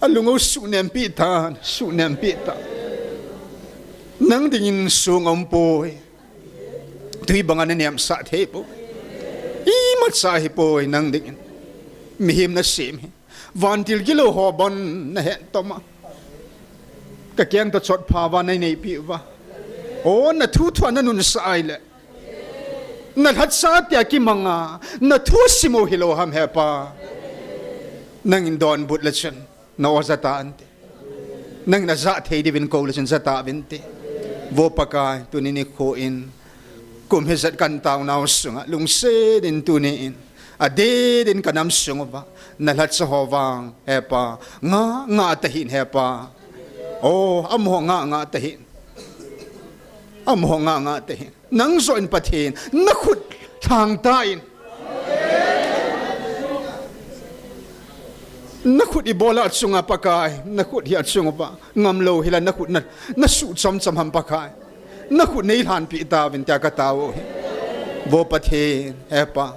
alung u suhnempeh tan, suhnempeh tan. Nang dingin song aumpoi. Twi banga nanemsah thei poi. Imacha hipoi nang dingin. Mihem nasem hi vantil gilou ho bon nahettom a, Ka keng toh chotpha uva nei neipi uva. O, na thu thua na nunsah ahile. Na lhacha tia kimanga, na thusim u hilou ham he Pa. Nangin donbut le chun, na o jata ante. Nangin ajah thei diuvin kou le chun jata uvinte. Vo Pakai, tuni nikho in. Kum hijat kan taonau sunga, lungset in tuni in. Adeh in ka nam sung uva. Na lhacha ho vang, he Pa. Nga, nga tahih in he Pa. O, amaho nga, nga tahih in. Amaho nga, nga tahih in. Nang joh in Pathen, na khut lhang tan. Na khut ibola achunga Pakai, na khut hi achunga Pa, ngamlou hila na khut na, na suh chomchom ham Pakai. Na khut nei lhanpi tauvin tia ka tao u hi. Vo Pathen, he Pa.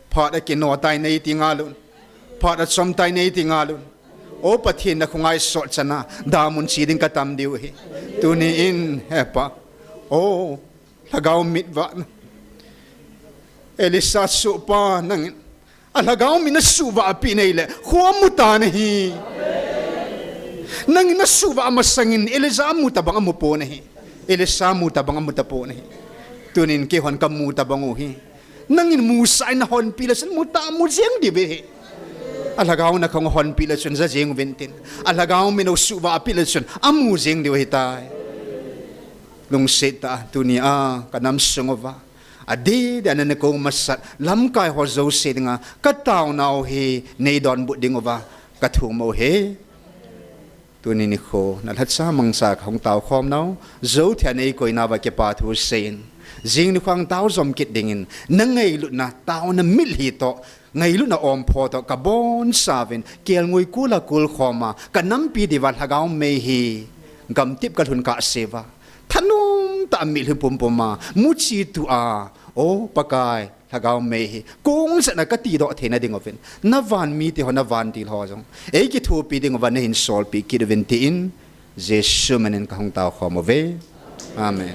Phat a kino tai nei ti ngal un. Phat a chom tai nei ti ngal un. O Pathen na khongai sot chana, damun chi ding ka tam diu hi. Tuni in, he Pa. O, lhagao mit vah na. Elisha sohpa nangin. A lhagao mit na suhvah pi nei le, kho amu tan ahi. Nangin na suhvah masangin, Elijah amu tabang amu pon ahi. Elisha amu tabang amu tapon ahi. Tunin keihon ka mu tabang u hi. Nangin musah in na honpi le chun mu ta mu jeng diu ve hi. A lhagao na khong honpi le chun ja jeng uvin tin. A lhagao mit na suhvah pi le chun amu jeng diu ahitai. Lungset tah a, tuni a, ka nam sung uva. Adeh dia na kou masat, lamkai ho jouse dinga, ka taonau hi, nei donbut ding uva, ka thum u hi. Tuni nikho, na lhacha mangcha ka hung tao khom nau, jou thei a nei koi nauva kipa thu seiyin. Jing nikho hung tao jom kit dingin, na ngailutna, taona mitlhi toh, ngailutna ompho toh, ka bonsa uvin, kelngoi kul a kul khom a, ka nampi diuva lhagao mei hi, gamtip ka lhun kah seuva. Thanom tah a mitlhi pumpum a, muchi tu a, O Pakai, lhagao mei hi, kong jat na ka tidoh theina ding uvin. Na van mite ho, na vantil ho jong. Ei kithopi ding uva na hin solpi kit uvin tin, Jesu min in ka hung tao khom uve. Amen.